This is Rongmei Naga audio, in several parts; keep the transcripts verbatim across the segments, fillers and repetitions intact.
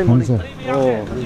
Morning, sir. Oh.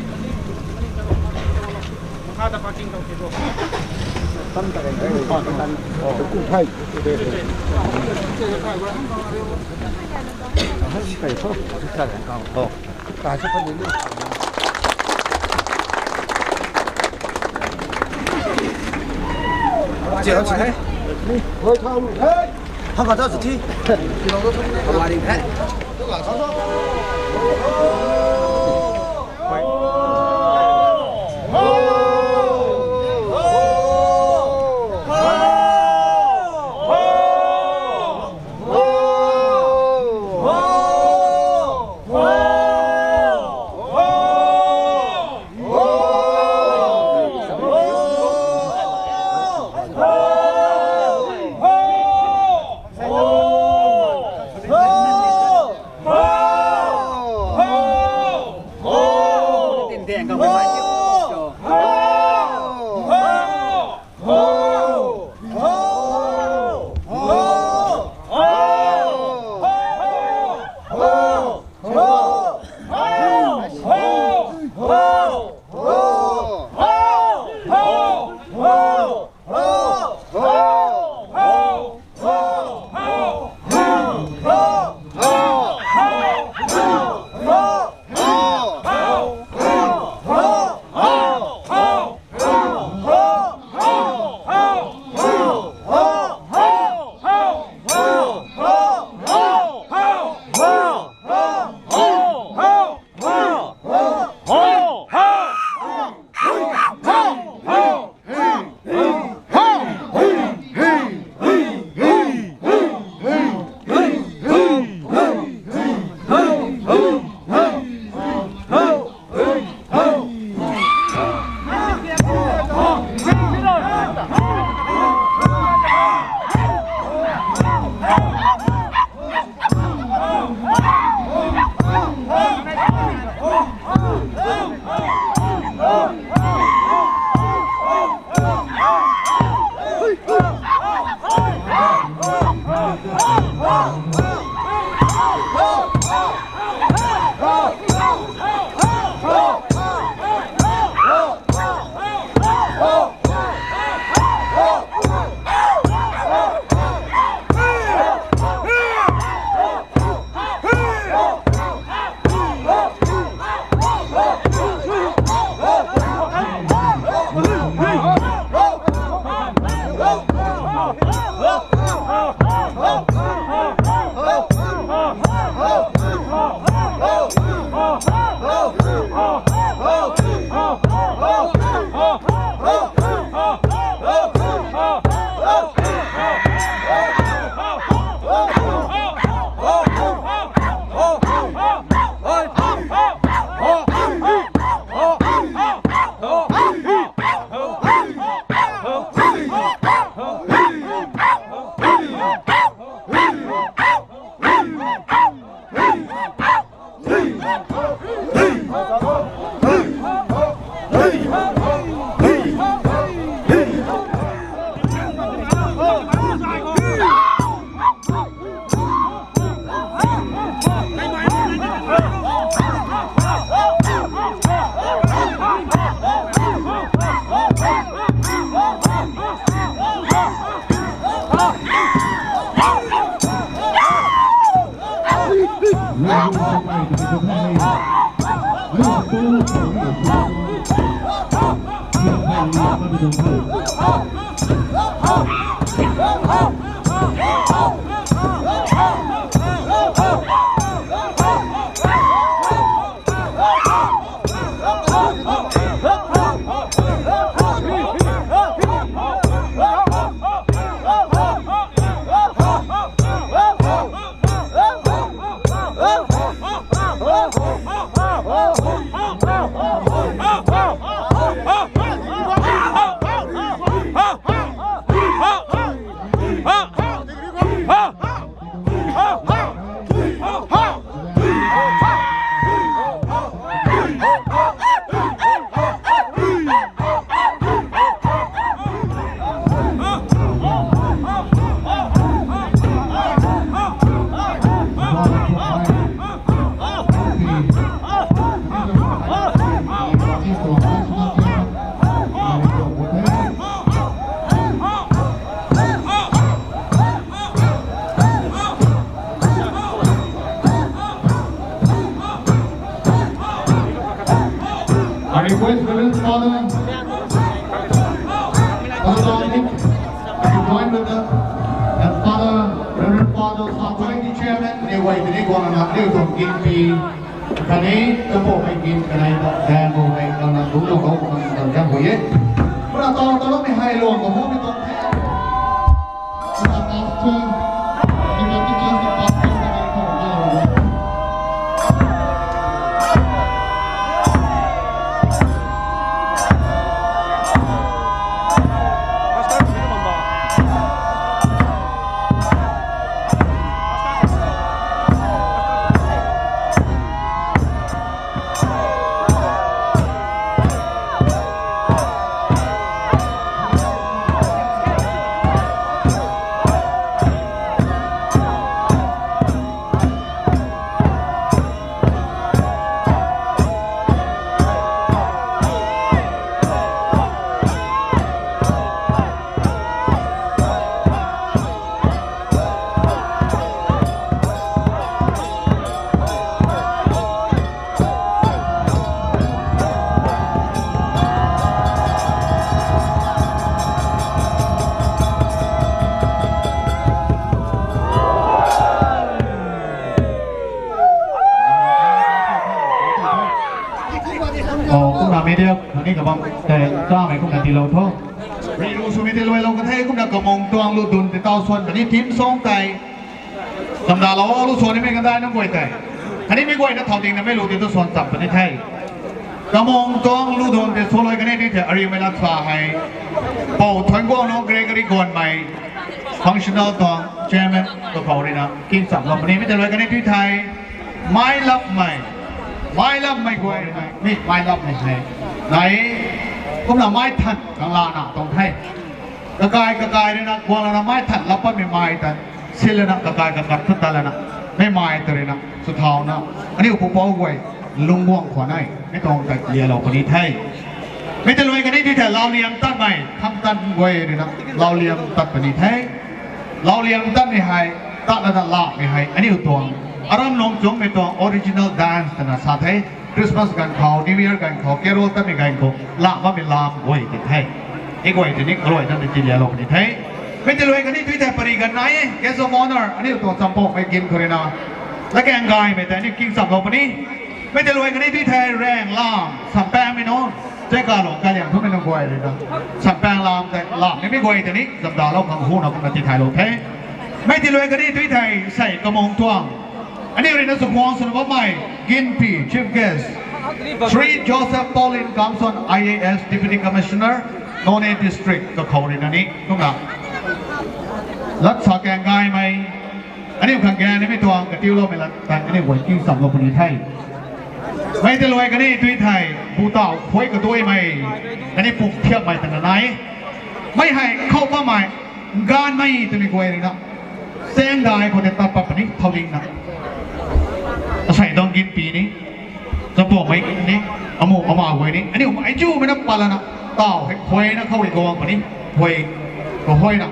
Request Reverend Father Alonit to join with us, and Father, Reverend Father Sakuai, the chairman, ne wai tini guang na ne tuang ginpi khatni chapo hei gin kanei ta dan bo hei kana du tuang ho kan kan jang hui e. Muna tau tau mei hei luang ko ho mei tuang the. Muna pastor, the pastor, the pastor, the pastor. Kumna media khatni kabam tei chamei kumna tiilou tho. Ri lu swmei tei luailou ka the, kumna kamung tuang lu dun tei tau suan khatni theme song tei chamdalou lu suanmei kandaina guay tei, khatni mi guayna thau dingna mei lu tei tu suan cham puni the. Kamung tuang lu dun tei soloui kanei tei ariumei lat sa hei Pou Thuanguangluang Gregory Gonmei, functional tuang chairman kakhou ruina king chamlou puni. Mi tei luai kanei tei thei mai lapmei, mai lapmei guay, mi mai lapmei hei nai, kumna mai than kanglana tuang the. Kakai kakai ruina guanglana mai than lap patmei mai tan silana kakai kakat thu talana mei mai ta ruina swthauna aniu pupouc guay lungc guang khwan e, mi tuang tei lialou puni the. Mi tei luai kanei tei thei lauliam tatmei kham tan guay ruina lauliam tat puni the. Lauliam tatmei hei, tat lana lamei hei aniu tuang aram nung chungmei tuang original dance twna sa the. Christmas ganv khou, New Year ganv khou, carol tatmei ganv khou lam bammei lam guay ti the. I guay tei ni kaluai na ni tilialou puni the. Mi tei luai kanei tei thei pari ganv nai e, guest of honour aniu tuang champouhmei gin khou ruina latkaeng gaymei tei aniu king chamlou puni. Mi tei luai kanei tei thei raeng lam sampaengmei nunc, chei kalung kaliang thumei nunc guay ruina sampaeng lam tei lam nimei guay tei ni chamdalou khang huna kumna tithaylou the. Mi tei luai kanei tei thei sei kamung tuang aniu ruina chakhwang swna bammei ginpi chief guest Shri Joseph Paulin Kamson, I A S, Deputy Commissioner, Noney District kakhou ruina ni kumna lat sa kaeng gaymei aniu khang gan nimei tuang katiuloumei lat tei aniu guay king chamlou puni the. Mi tei luai kanei tei thei butau khuay kaduaimei khatni pum thiakmei twna nai. Mi hei khou bammei gaanvmei twmei guay ruina saengdai khou tei tat pat puni thau dingna asei tuang ginpi ni, champouhmei ni, amu ama guay ni aniu mei chumei na pat lana tau hei khuayna khou guang puni, khuay kahuayna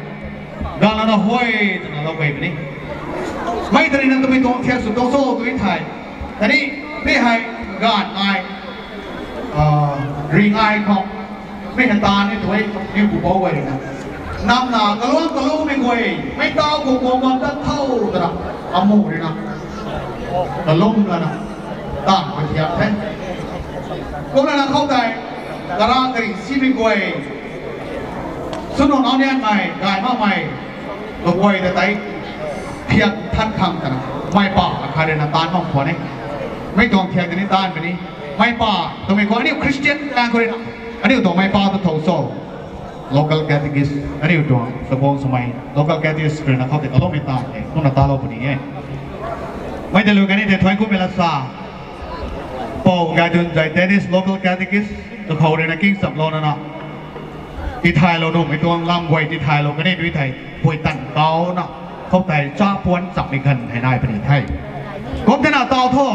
gaanv lana huay twna lou guay puni. Mi tei ruina twmei tuang thiak sw tuang cho tei thei, khatni mi hei gaanv ai ring ai khou mi hei taan ni tei niw pupouc guay ruina namna kaluang kalumei guay mei tau khou guang guang tat thau twna amu ruina kalum lana taanv khou thiak the. Kumlana khou tei kara kari simei guay, swnuh nau nianmei gay makmei kaguay ta tei thiak than khang twna mei pa akhat ruina taanv bam khwan e. Mi tuang thiak tei ni taanv puni. Mei pa twmei khou aniu Christian lang khou ruina aniu tuang mei pa tu thou cho, local catechist aniu tuang chakhwang swmei local catechist ruina khou tei kaloumei taanv e kumna talou puni e. Mi tei luai kanei tei thuan kummei lat sa Pou Gaidunzai Dennis, local catechist kakhou ruina king chamlouna na tithaylou nuhmei tuang lam guay tithaylou kanei tei thei pui tan kauna khou tei cha puan chammei ganv hei nai puni the. Kum thena tau tho.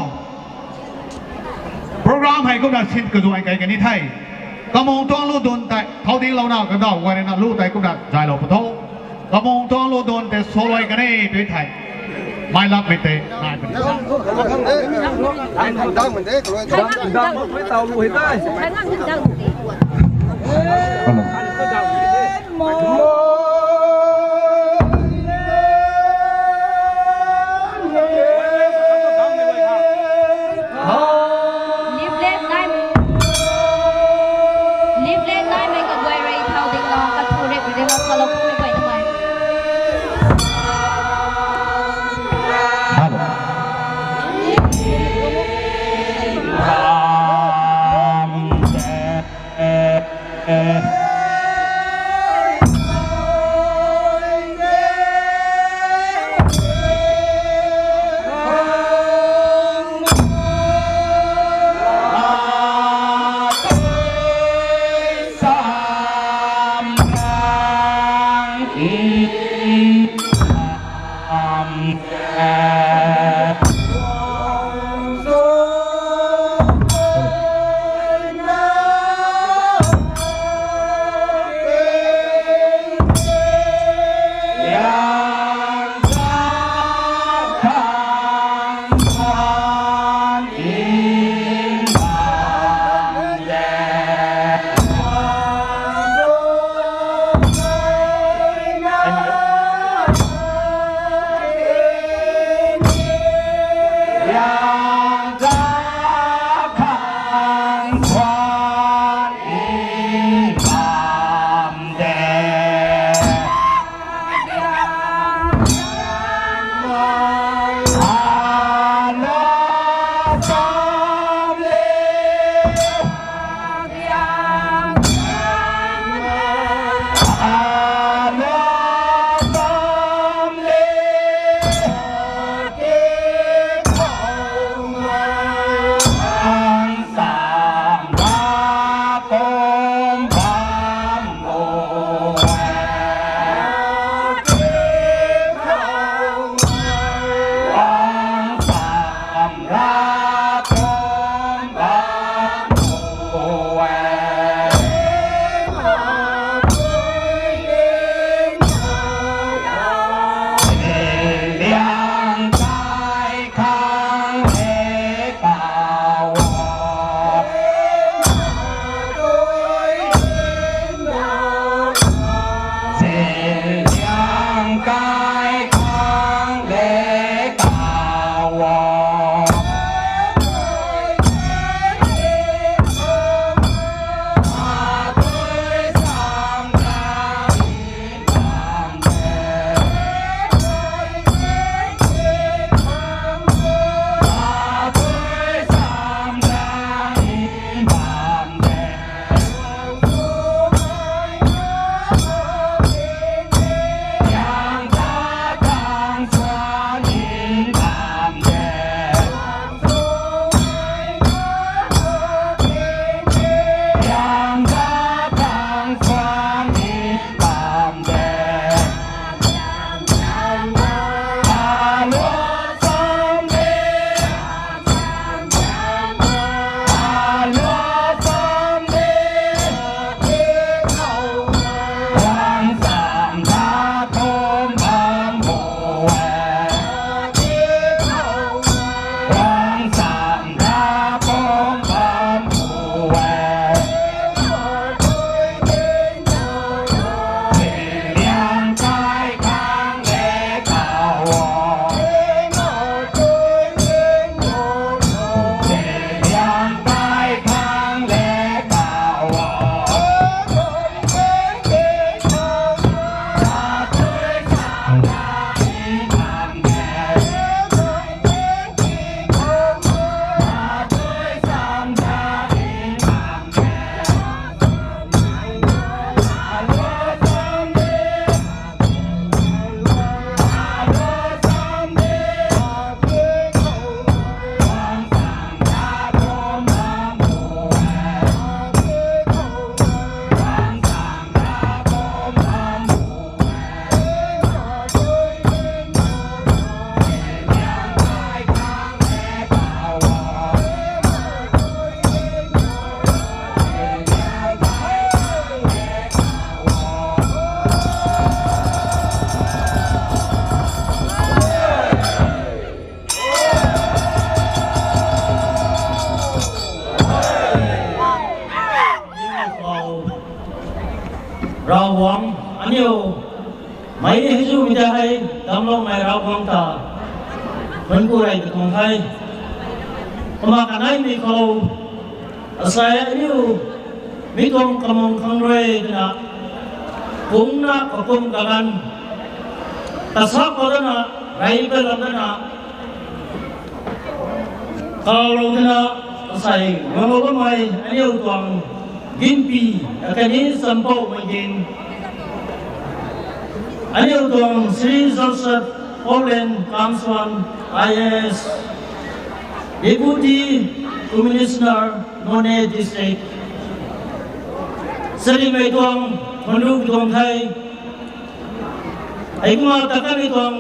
Program hei kumna sin kazuan kai kani the. Kamung tuang lu dun tei thau dinglouna kadaw guay ruina lu tei kumna zaylou pu tho. Kamung tuang lu dun tei soloui kanei tei thei Mai lap mei tei. Hello. Leaflet nai, leaflet naimei kaguay rui thau ding na kathu rep rui de mak salou kummei guay na mai. Hello. Ravguangc, aniu mei hei zu mi ta hei, damcloumei Ravguangc ta, thuanc ku rey katuang the. Kumna kaneimei khou, asei aniu, mi tuang kamung khang rui twna, pungna kakum kaganv, kasak khou dana, rey kalam dana, kalou twna, asei, guanglou bammei, aniu tuang, Ginpi, akhatni Sampoumei Gin, aniu tuang Shri Joseph Paulin Kamswan, I A S, Deputy Commissioner, Noney District. Sarimei tuang, thuanc riu katuang the. Heikumna ta kanmei tuang,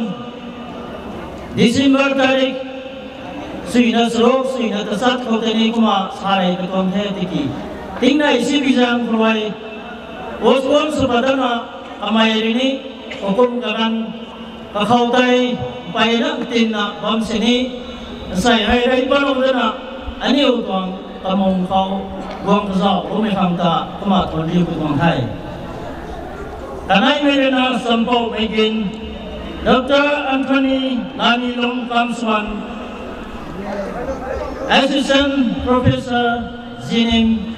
December tarik, suina charuk, suina tachat khou tei ni kumna sa rey katuang the tiki. Tingnei si bizang khou rui, postpone sw pat dana, kamei rui ni, kakum kaganv, kakhou tei, mpeyna katinna bam sini, asei hei rey patlou dana, aniu tuang kamung khou, guang kazauh, kumei khang ta, kumna thuanc riu katuang the. Kaneimei rui na Sampoumei Gin, Doctor Anthony Lanilung Kamswan, Assistant Professor, Jinim,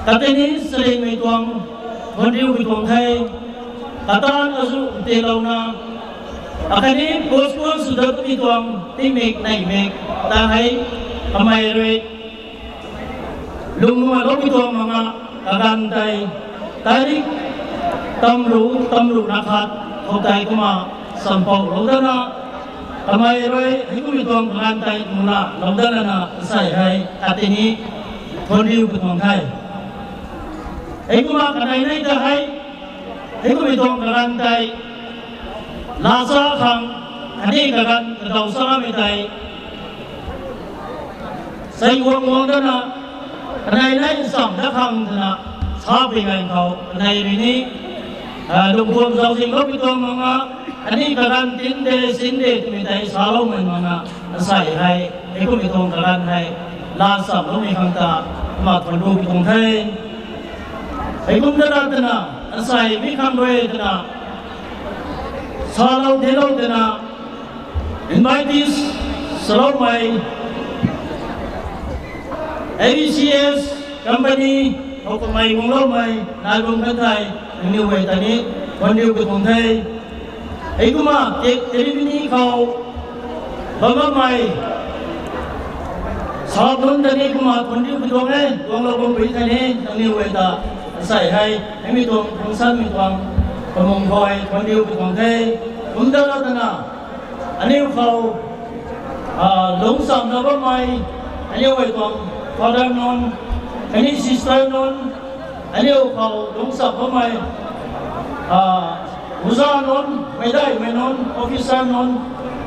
katei ni sarimei tuang, thuanc riu katuang the, kataanv azu tiilouna, akhatni postpone sw dat mi tuang, tingmik neimik, ta hei, kamei rui, lungnualoumei tuang manga, kaganv tei, tarik, tamru, tamru na khat, khou tei kumna, Sampoulouna, kamei rui, heikummei tuang kaganv tei, muna, lou dana na, asei hei, katei ni, thuanc riu katuang the. Heikumna kanei nei ta hei, heikummei tuang kaganv tei, laa sa khang, ani kaganv kadaw samei tei, sei guang guang dana, kanei nei nsam dat khang twna, sapui ganv khou, kanei rui ni, lungpuam zauzianloumei tuang manga, ani kaganv tin de, sin de twmei tei saloumei manga, asei hei, heikummei tuang kaganv hei, laa nchamloumei khang ta, kumna thuanc riu katuang the. Heikum dana twna, asei mi khang rui twna, salou delou twna, invitees, saloumei, A B C S company, howkamei guangloumei, nai bam kan thei, nangniw guay ta ni, thuanc riu katuang the. Heikumna, cake ceremony khou, bam bammei, sa nunc ta ni kumna thuanc riu katuang e, guanglou bampui ta ni, nangniw guay ta, asei hei, heimei tuang, function mei tuang, kamung khou, thuanc riu katuang the, kum dana twna, aniu khou, lungchamna bammei, aniu guay tuang, father nunc, khatni sister nunc, aniu khou lungcham bammei, uza nunc, meicdaihmei nunc, officer nunc,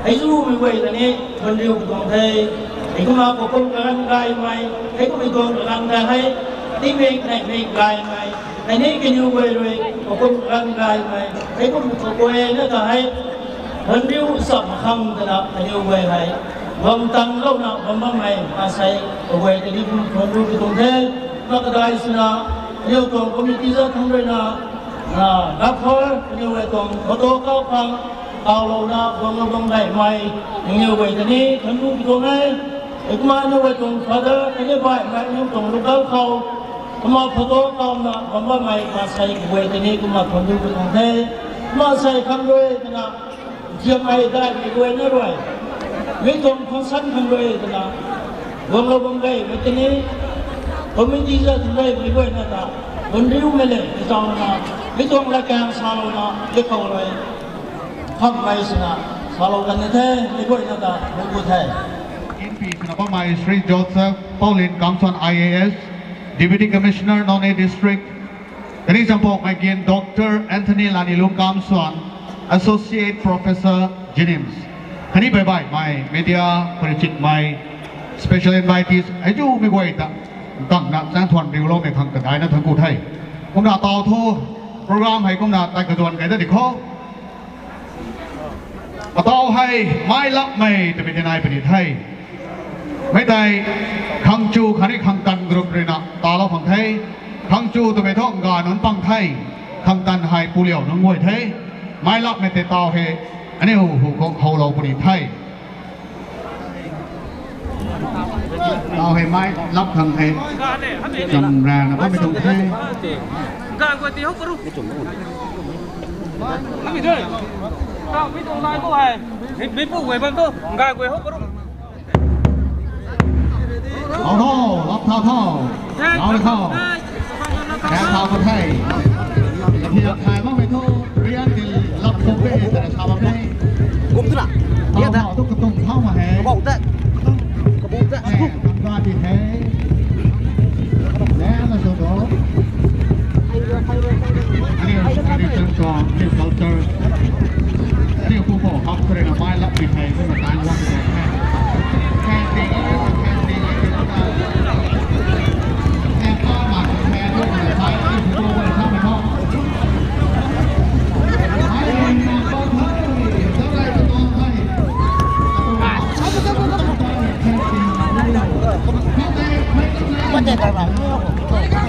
hei zumei guay ta ni, thuanc riu katuang the, heikumna kakum kaganv gaymei, heikummei tuang kaganv ta hei, tingmik neihmik gaymei, khatni kaniw guay rui, kakum kaganv gaymei, heikum kaguayna ta hei, thuanc riu cham khang twna kaniw guay hei, guang tanglouna bam bammei, asei, kaguay ta ni kum thuanc riu katuang the, makadai swna, aniu tuang committee zat thangc ruina, na, gap khou, aniu guay tuang photo kau khang, kawlouna, guanglou bam gaymei, aniw guay ta ni, thuanc riu katuang e, heikumna aniu guay tuang father, aniu baihmei, aniu tuang local khou, kumna photo kawna, bam bammei, asei kaguay ta ni, kumna thuanc riu katuang the, kumna asei khang rui twna, thiammei daihmei guayna rui, mi tuang function khang rui twna, guanglou bam gaymei ta ni, committee zat thangc rui mei guayna ta, thuanc riumei le, mi tuang na, mi tuang latkaeng salouna, mi khou rui, khammei swna, salou kan ni the, mei guayna ta, thuanc ku the. Inpi swna bammei Shri Joseph Paulin Kamswan I A S, Deputy Commissioner, Noney District, khatni Sampoumei Gin Doctor Anthony Lanilung Kamswan, Associate Professor, JNIMS, khatni baihbaihmei media parichitmei, special invitees, hei zumei guay ta, kangna chaeng thuanc riuloumei khang kadaina thuanc ku the. Kumna taw thu, program hei kumna tei kaduan kei da di khou. Ataw hei, mei lapmei twmei ti nai puni the. Mei tei, khang chu khatni khang kan group ruina talou khang the. Khang chu twmei thu, Ga nunc pang the, khang tan hei puliau nunc guay the, mei lapmei tei taw he, aniu hu khou howlou puni the. Taw he mei lap khang he, cham rana bammei tuang the. Ga guay ti hou paru. Ami dui. Taw mi tuang lai ko hai. Mi pu guay bam tu. Ga guay hou paru. Thau thau, lap thau thau. Lau thau. Lau thau ka the. Kathiak thay makmei thu, rian ti lap khou pe, ta sa bam the. Kum tu na. Thau thau tu katum thau ma he. Kabau ta. Kabau ta. Eh, kam ga ti the. Lam na so do. Aniu, aniu chang tuang, aniu culture. Aniu pu khou hap kare na mei lap ni the, kumna tan guang the. Thank you, thank you, thank you.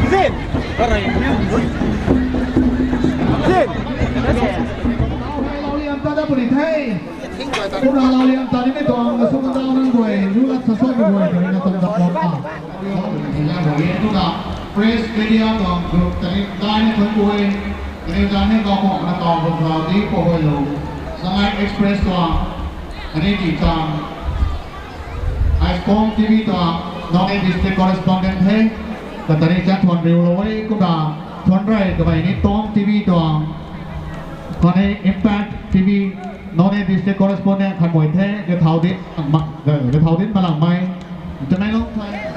Zin! Zin! Kumna lau liam ta nimei tuang na sung dau nang guay, lu lat sa suan guay, tei na tam dap lam a. Kumna press media tuang group tei dai ni thuan guay, tei dai ni kau khou na kau bam rau di po huay lo. Sangai Express tuang, ani di tang, Aiskom T V tuang, Noney district correspondent the, katani chat thuan riu lo e, kumna thuan rey kamei ni Tom T V tuang, khatni Impact T V, Noney district correspondent khat guay the, gathau din, ma-, gathau din malang mei. Tamenglong the.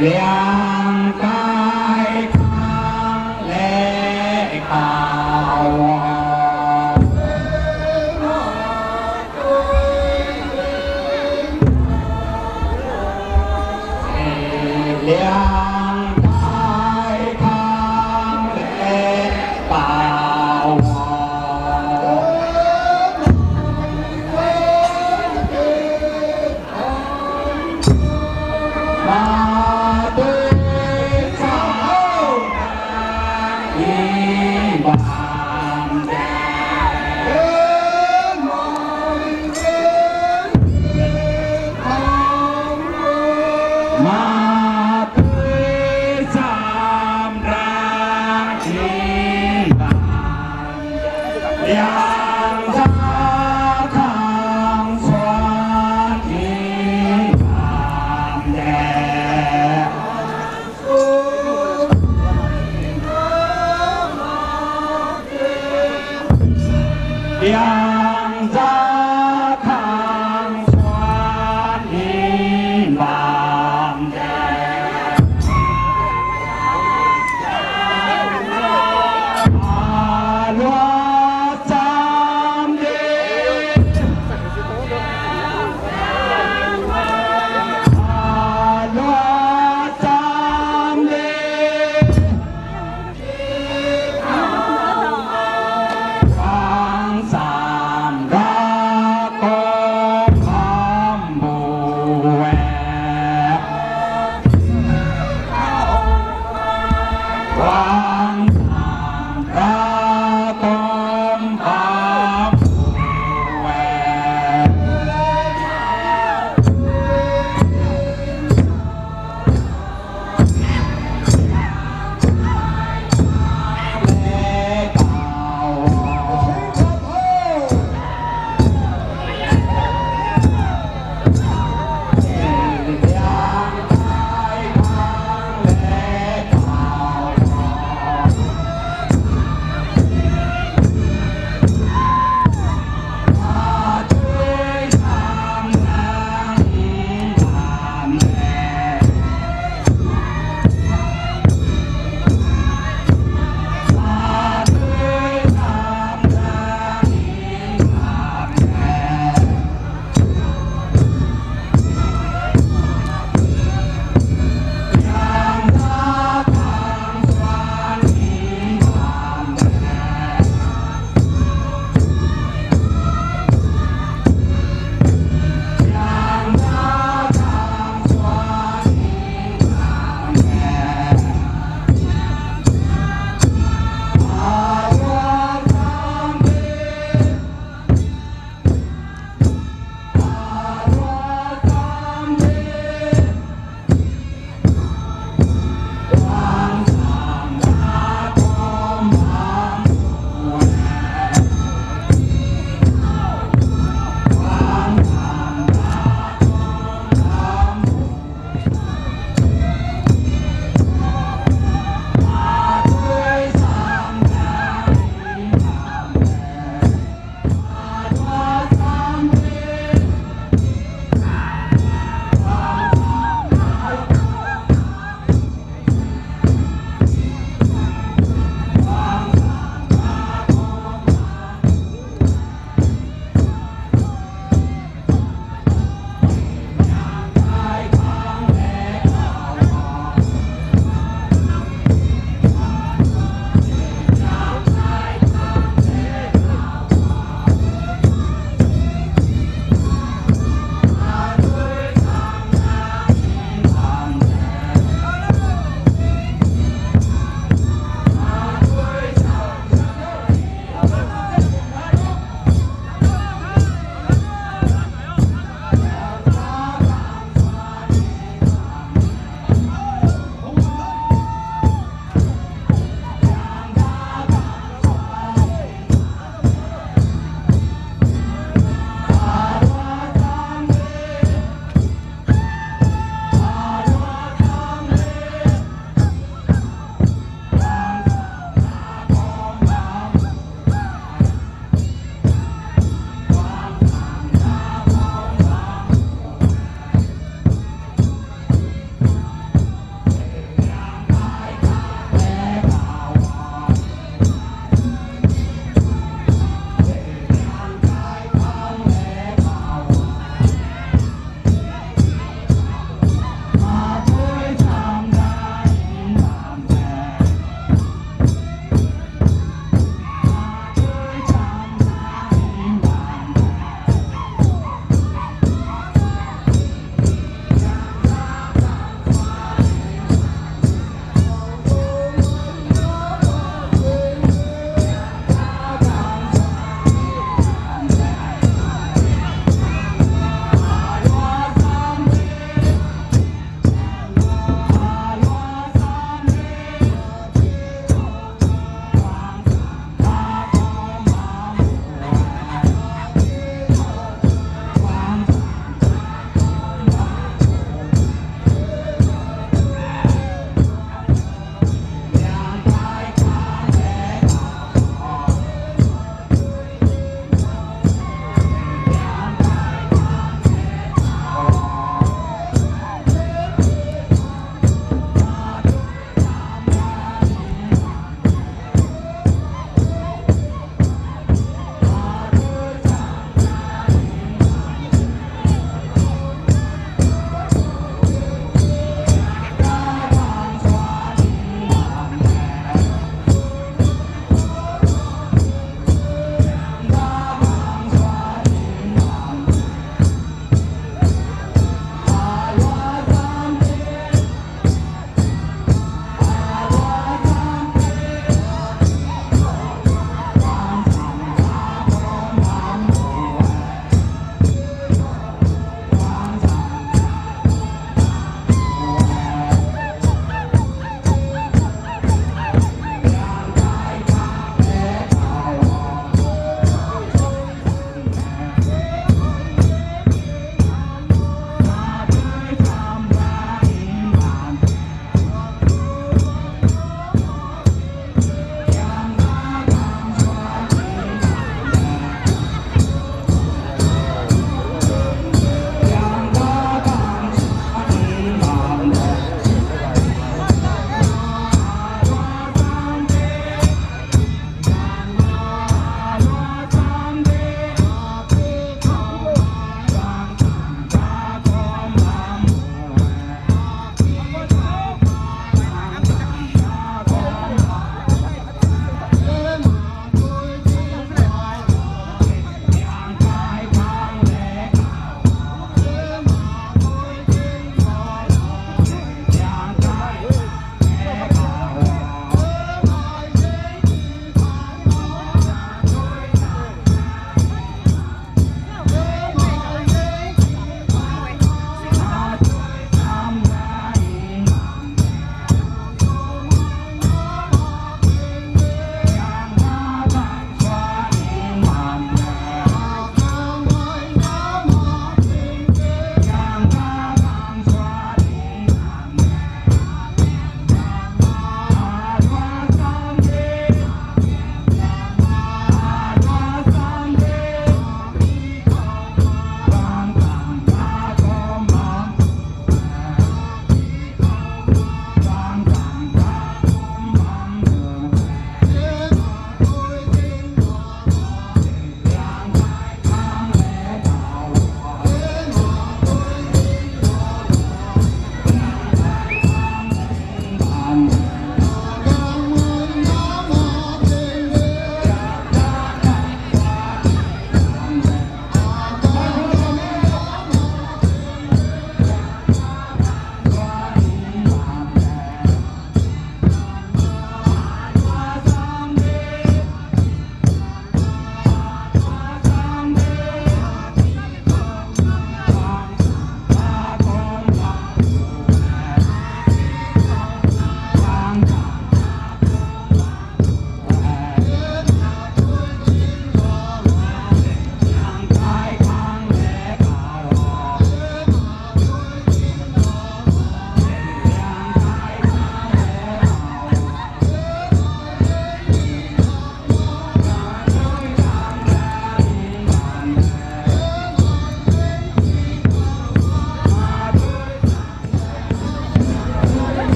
Liang kai khang le kau. Liang kai khang le kau. Liang za khang suan in bam de. Liang za khang suan in bam de. Alua cham de. Alua cham de. Khang cham ra.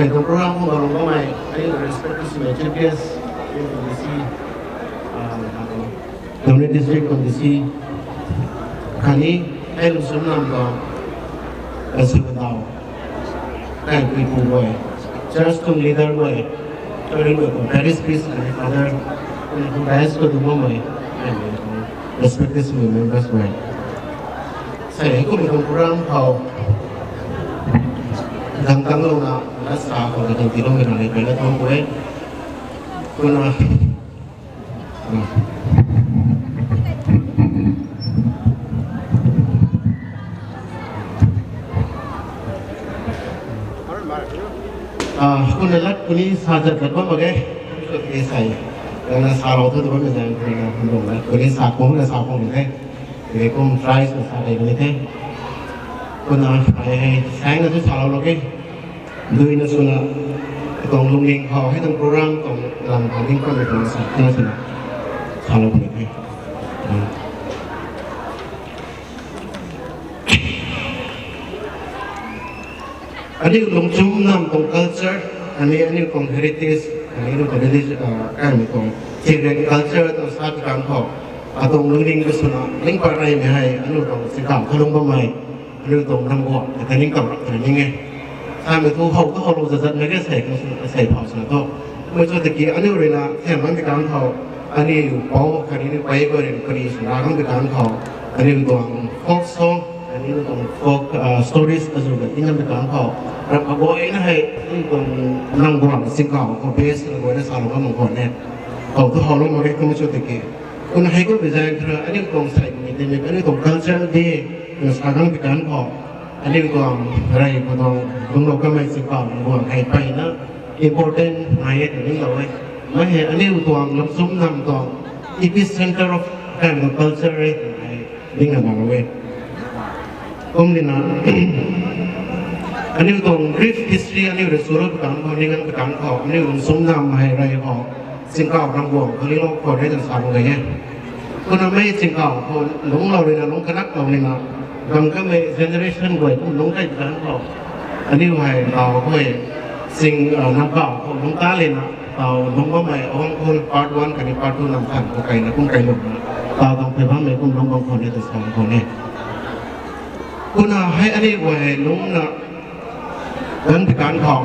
Hei tuang program khou lung bammei, ai respect to my chief guest, M D C, uh, Noney District M D C, khatni ai lungchum nam tuang, aswk dau, kaipui pu guay, church tuang leader guay, tuang parish priest and father, tuang dais khou lung bammei, respect to my members guay. Sei hei kum tuang program khou, dang tang lou na, na sa khou na tang tiloumei na lei pei na tuang kue. Kumna, ah, kumna lat kuni sa zat zat bam mak ge. Kuni sei, na sa lou thu tu bammei zaeng kuni na, kuni sa kung na sa kung ni the. Tiki kum try sw sa dei ni the. Kumna, ai hei, saeng na thu salou lou ge. Duina swna, tuang lungning khou, hei tuang program tuang lam khou ning khou ni tuang sa, tina swna, salou ni the. Aniu lungchum nam tuang culture, ani aniu tuang heritage, ani aniu tuang religion, ah, aniu tuang secret culture tuang sa kan khou, atuang lungning khou swna, ning pat reymei hei, aniu tuang singkam khalung bammei, aniu tuang nam guang, kata ning kam rap ta ning e. Samei thu how tu how lou zat zat mei ke sei, sei phau swna thu. Mei chu tiki aniu ruina, them man bi kan khou, aniu pou, khatni aniu pei guay ruina, khatni swna kan bi kan khou, aniu tuang folk song, aniu tuang folk, ah, stories azu ka tingam bi kan khou. Ram aguayna hei, aniu tuang nam guang singkam khou base aguayna salou bam mak khwan e. How tu how lou mak ge kum chu tiki. Kumna hei kummei zaeng thu, aniu tuang sei kummei tingmik, aniu tuang cultural day, na sa kan bi kan khou. Aniu tuang rey khou tuang, lungclou kanmei singkam guang hei peyna important nai e twna ninglou e. Mei hei aniu tuang lungchum nam tuang epicenter of Karen culture e twna hei ningna nalou e. Kumlina, aniu tuang brief history aniu rui swlou pui kan khou, ning kan pui kan khou, aniu lungchum nam hei rey khou, singkam ram guang khou lilou khou rey twna sa mak ge e. Kumna mei singkam khou lungclou ruina, lungc kanaklou ruina, gang kanmei generation guay kum lungc kai kan khou, aniu hei taw khou, sing, ah, nam kau khou lungc ta lena, taw lungc bammei awang khou part one khatni part two nam than khou kaina kum kai lungna, taw tuang phey bammei kum lungc bam khou ni tu sa khou ni. Kumna hei aniu guay hei lungcna, kan bi kan khou,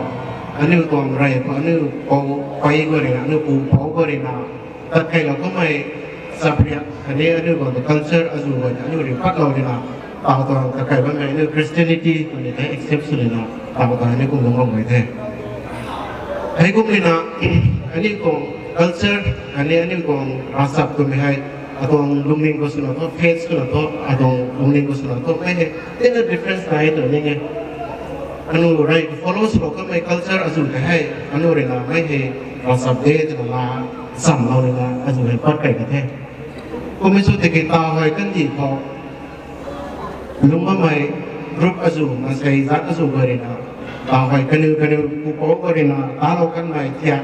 aniu tuang rey khou, aniu pou pei guay ruina, aniu pu pou guay ruina, tat kailou kanmei sapriak, khatni aniu tuang culture azu guay, aniu rui patlou ruina, taw tuang tat kai bammei, aniu Christianity, khatni the accept sw ruina, taw tuang aniu kum lungc bam guay the. Hei kumlina, aniu tuang culture, khatni aniu tuang ravchap twmei hei, atuang lungning khou swna thu, faith swna thu, atuang lungning khou swna thu, mei hei, tina difference nai e twna ning e. Aniu rey follow swlou kanmei culture azu tei hei, aniu ruina mei hei, ravchap de twna la, chamlou ruina, azu hei pat kai ka the. Kummei sw tiki taw hei kandih khou, lungc bammei group azu, maansei zat azu guay ruina, taw hei kaniw kaniw pupouc guay ruina talou kanmei thiak,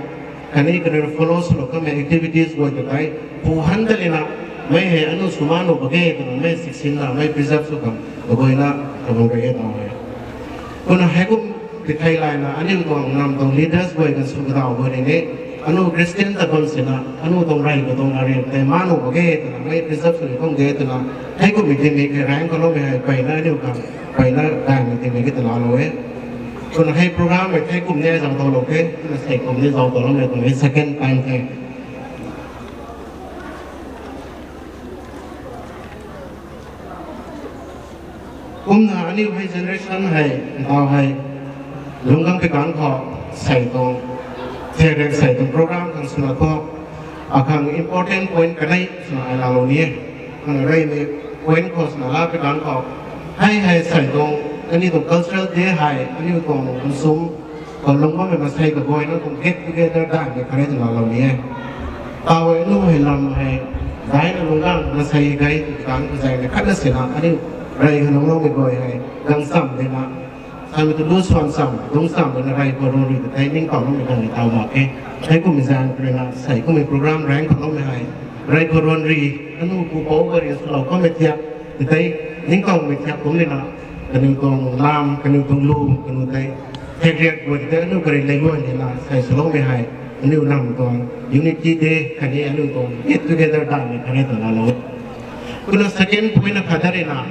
khatni kaniw follow swlou kanmei activities guay ta tei, pu han ta lena, mei hei aniu swmaan nuh mak ge twna mei siksinna, mei preserve sw kan, kaguayna, kabam ka e taw hei. Kumna hei kum tithei layna, aniu tuang nam tuang leaders guay kan sw kadaw guay ni ni, aniu Christian ta bam sina, aniu tuang rey khou tuang arian tei maan nuh mak ge twna, mei preserve sw ni tuang de twna, hei kummei tingmik hei raeng khou loumei hei peyna aniu kan, peyna gaymei tingmik ki ta laalou e. Kumna hei program hei thei kum ni zauc towlou the, kumna sei kum ni zauc towloumei tuang hei second time the. Kumna aniu hei generation hei, ntaw hei, lungc kan pui kan khou, sei tuang, therek sei tuang program khang swna thu, akhang important point kanei swna ai laalou ni e. Khang reymei point khou swna la pui kan khou, hei hei sei tuang, aniu tuang cultural day hei, aniu tuang lungchum, khou lungc bammei maansei kaguayna tuang get together daihmei khat e twna laalou ni e. Taw hei aniu hei lam hei, daina lungc gang maansei hei gay tw kan kazaeng ni khatna sina, aniu rey hei lungcloumei guay hei, gang cham dena, samei tu lu swan cham, dungc cham dena rey khou run rui ta tei ningtowloumei gang ni taw mak e. Hei kummei zaeng ruina, sei kummei program raeng khou loumei hei, rey khou run rui, aniu pupouc guay rui swlou kanmei thiak, ta tei, ningtowmei thiak kum lena, kaniw tuang lam, kaniw tuang lu, kaniw tei, Thekriak guay tei aniu kari lei guay nina sei swloumei hei, aniu nam tuang Unity Day khatni aniu tuang get together daihmei khatni tuang laalou. Kumna second point na khat dat rina,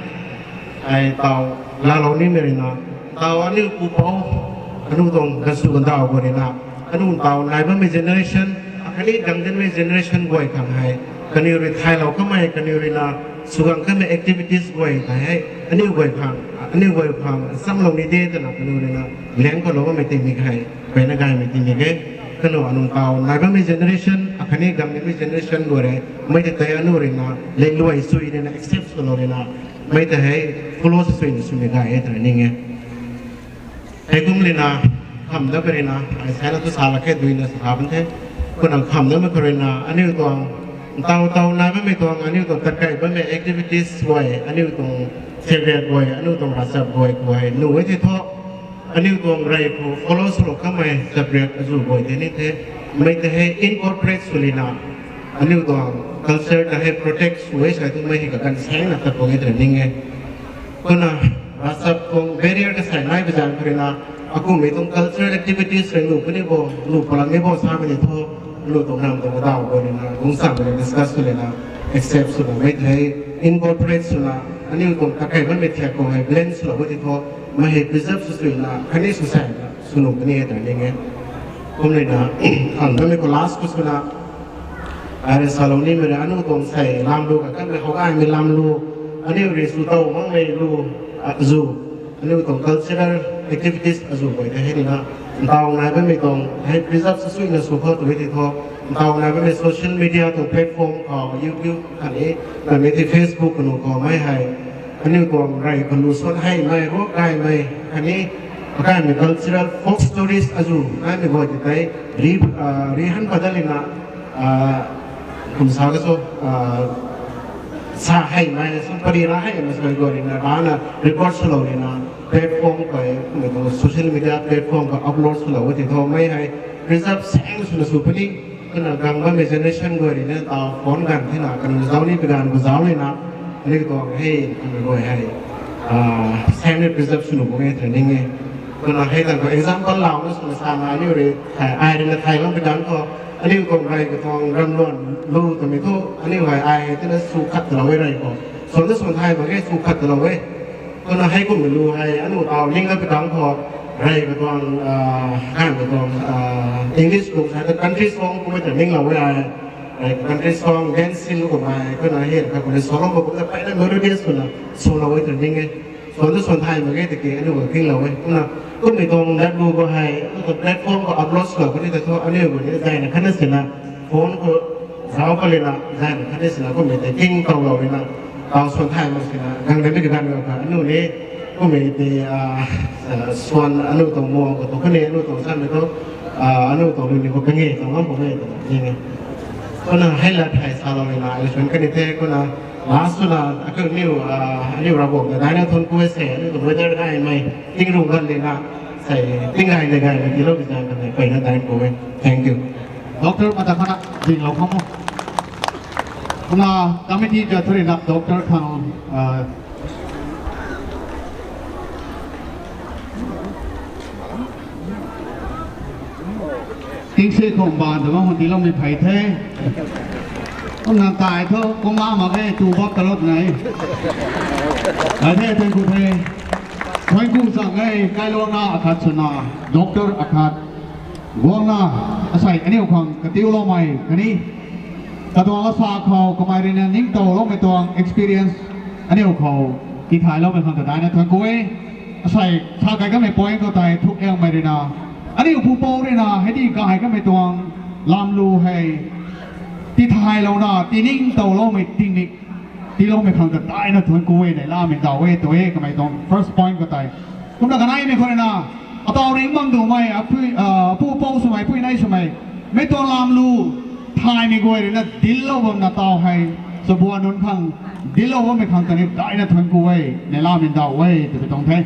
ai taw laalou nimei rina, taw aniu pupouc, aniu tuang gansu gandaw guay rina, aniu taw nai bammei generation, akhatni gang dinmei generation guay khang hei, kaniw rui thaylou kamei, kaniw ruina swgang kamei activities guay tei hei, aniu guay khang, aniu guay khang samlou ni de twna kaniw ruina liang khou lou bammei tingmik hei, peyna gaymei tingmik e. Kanu aniu taw nai bammei generation akhatni gang dinmei generation guay rui, mei tei tei aniu ruina lengluai sui nina accept swlou nina, mei tei hei follow suina swmei gay e twna ning e. Heikum lina, khamdamei rina, ai sana tu sa lak khe duina sa kha bam the. Kumna khamdamei khou ruina, aniu tuang, taw taw nai bammei tuang, aniu tuang tatkei bammei activities guay, aniu tuang favorite guay, aniu tuang ravchap guay khou hei, nu e thei thu, aniu tuang rey khou follow swlou kamei chapriak azuh guay tei ni the, mei tei hei incorporate sw lina, aniu tuang culture ta hei protect sw e sa tu mei hei kaganv saengna tat bang e twna ning e. Kumna, ravchap tuang barrier kasei nai bazan khou ruina, akumhmei tuang cultural activities rui nu puni bo, nu palang ni bo samei ni thu, nu tuang nam tuang kadaw guay ruina, lungcsamei rui discuss sw lina, accept swna mei tei hei incorporate swna, aniu tuang tatkei bammei thiak khou hei blend swlou e thei thu, mei hei preserve sw swna, khatni sw saina, sw nu puni e twna ning e. Kum ruina, khamdamei khou last khou swna, ai rui salou nimei rui aniu tuang sei lamlu kakanmei hou gaymei lamlu, aniu rui sw tow makmei lu, azuh, aniu tuang cultural activities azuh guay tei hei nina, ntaw nai bammei tuang hei preserve sw swna sw khou tu e thei thu, ntaw nai bammei social media tuang platform khou, YouTube khatni, namei thei Facebook kanu khou mei hei, aniu tuang rey khou lu suan heimei, ruak gaymei, khatni, akaimei cultural folk stories azuh naimei guay tei tei, ri, ah, ri han padat lina, ah, kum sa ka so, ah, sa heimei, sum pari ra heimei sa guay rina, rana record swlou rina, platform khou, kumna tuang social media platform khou upload swlou e thei thu, mei hei preserve saeng swna sw puni, kumna gang bammei generation guay rina, taw phone ganv thena, kanu zauc ni pi ganv khou zauc lina, aniu tuang hei, kanu guay hei, ah, saeng rui preserve sw nu bang e twna ning e. Kumna hei tang khou example launa swna sana aniu rui, ai ruina thay bam pi ganv khou, aniu tuang rey katuang ramluan lu twmei thu, aniu hei ai hei tina sw khat talou e rey khou. Swan ta swan thay mak ge sw khat talou e. Kumna hei kummei lu hei, aniu taw ning na pi ganv khou, rey katuang, ah, kan katuang, ah, English lu sa ta country song kummei ta ninglou e ai. Rey country song, dancing kummei, kumna hei kha kummei song mak kumna peyna melodious swna, swlou e twna ning e. Swan ta swan thay mak ge tiki, aniu guay tinglou e. Kumna, kummei tuang dat lu khou hei, kumna platform khou upload swlou kani ta thu, aniu guay ni zayna khatna sina, phone khou zauc palina, zayna khatna sina, kummei tei king towlou rina, taw swan thay mak sina, gang de mi kaganv khou kha, aniu ni, kummei tei, ah, swan aniu tuang muang khou tu khatni, aniu tuang samei thu, ah, aniu tuang lu ni khou kange tuang ngam khou nge tuang ni nge. Kumna hei lat hei salou rina, ai swan kani the, kumna, last swna, akaniw, ah, aniu Ravguangc ta daina thuanc ku e se, aniu tuang weather gaymei, tingrung gan lina, sei, tinggay na gaymei tiilou bi zan kanmei, peyna daina ku e. Thank you. Doctor mata khana, dinglou kham o. Kumna, committee ta thu rina, Doctor khang, ah, tingsi khou mbaanv ta bam khou tiiloumei phey the. Kumna kai thu, kumna mak ge tu bap talou twna e. Ai the, thank you the. Thank you chang e, kailuangna akhat swna, Doctor akhat. Guangna, asei aniu khang katiuloumei khatni, katuang lasa khou kamei ruina ningtowloumei tuang experience aniu khou tithayloumei khang ta daina thuanc ku e. Asei sa kai kamei point khou tei thuk liangmei ruina, aniu pupouc ruina hei di gay kamei tuang lamlu hei tithaylouna tiningtowloumei tingmik tiiloumei khang ta daina thuanc ku e, neihlamei daw e tw e kamei tuang first point khou tei. Kumna kaneimei khou ruina, ataw ring bam duhmei, apui, ah, pupouc swmei, pui nei swmei, mei tuang lamlu thaymei guay ruina dinclou bamna taw hei, chabuan nunc khang dinclou bammei khang ta ni daina thuanc ku e, neihlamei daw e twmei tuang the.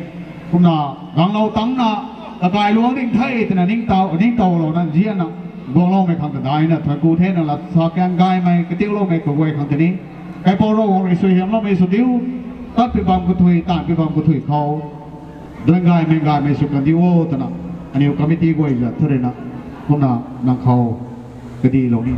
Kumna, ganglou tangcna, kakai luang ding the twna ningtow, ningtowlouna nzianna, guangloumei khang ta daina thuanc ku the, nang lat sa kan gaymei katiuloumei kaguay khang ta ni, Kaipouc Ravguangc rui suaihiamloumei sw diu, tatpui bam kathui, taanvpui bam kathui khou, duan gaymei gaymei sw kan diu o twna Aniw committee guay zat thu rui na, kumna nang khou kadilou ni.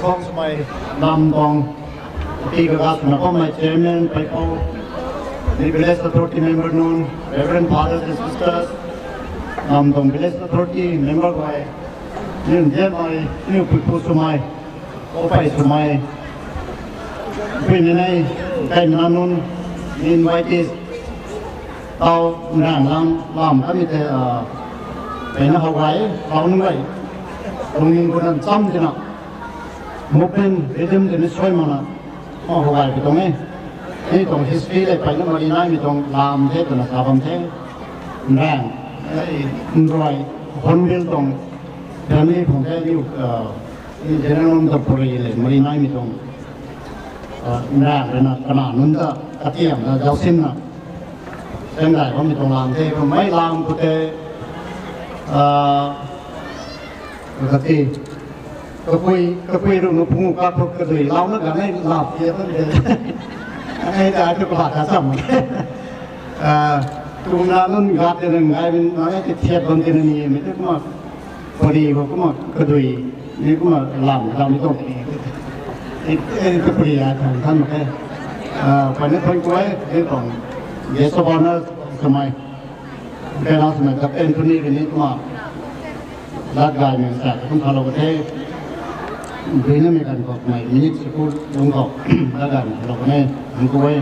Thanks my nam tuang, pi kaga swna kummei chairman, paipou, ni village authority member nunc, reverend fathers and sisters, nam tuang village authority member guay, ni nzianmei, ni puipu swmei, opei swmei, pui ni nei, kai mana nunc, ni invitees, tau nrang lam lam kami the, peyna how gay, tau nunc gay, lungning khou nang cham tina, movement rhythm tini suai mana, how gay pi tuang e. Ni tuang history le peyna mari naimei tuang lam the twna sa bam the. Nrang, nrui, Hornbill tuang family khang the, ni, ni general nunc ta puri le mari naimei tuang, nrang rui na kana nunc ta katiamna zausinna, tang gay bammei tuang lam the, mei lam khou tei, kati, kapui, kapui rui nu phung kak khou kadui launa ganei lap tia tan de. Anei ta tu kala ta cham. Kumna nunc gat tei nang gay min, nang ti thiat bam tina ni, mei tei kumna, pari khou kumna kadui, ni kumna lam, lam ni tuang. Kapui a thang than mak khe. Peyna thuan kuay, ni tuang, guest of honour, kamei. Kena swna Doctor Anthony rui ni kumna, lat gaymei sa kum thalou ka the. Duinamei kan khou mei minute school lung khou, lat gaymei thalou ka ne, nang ku e.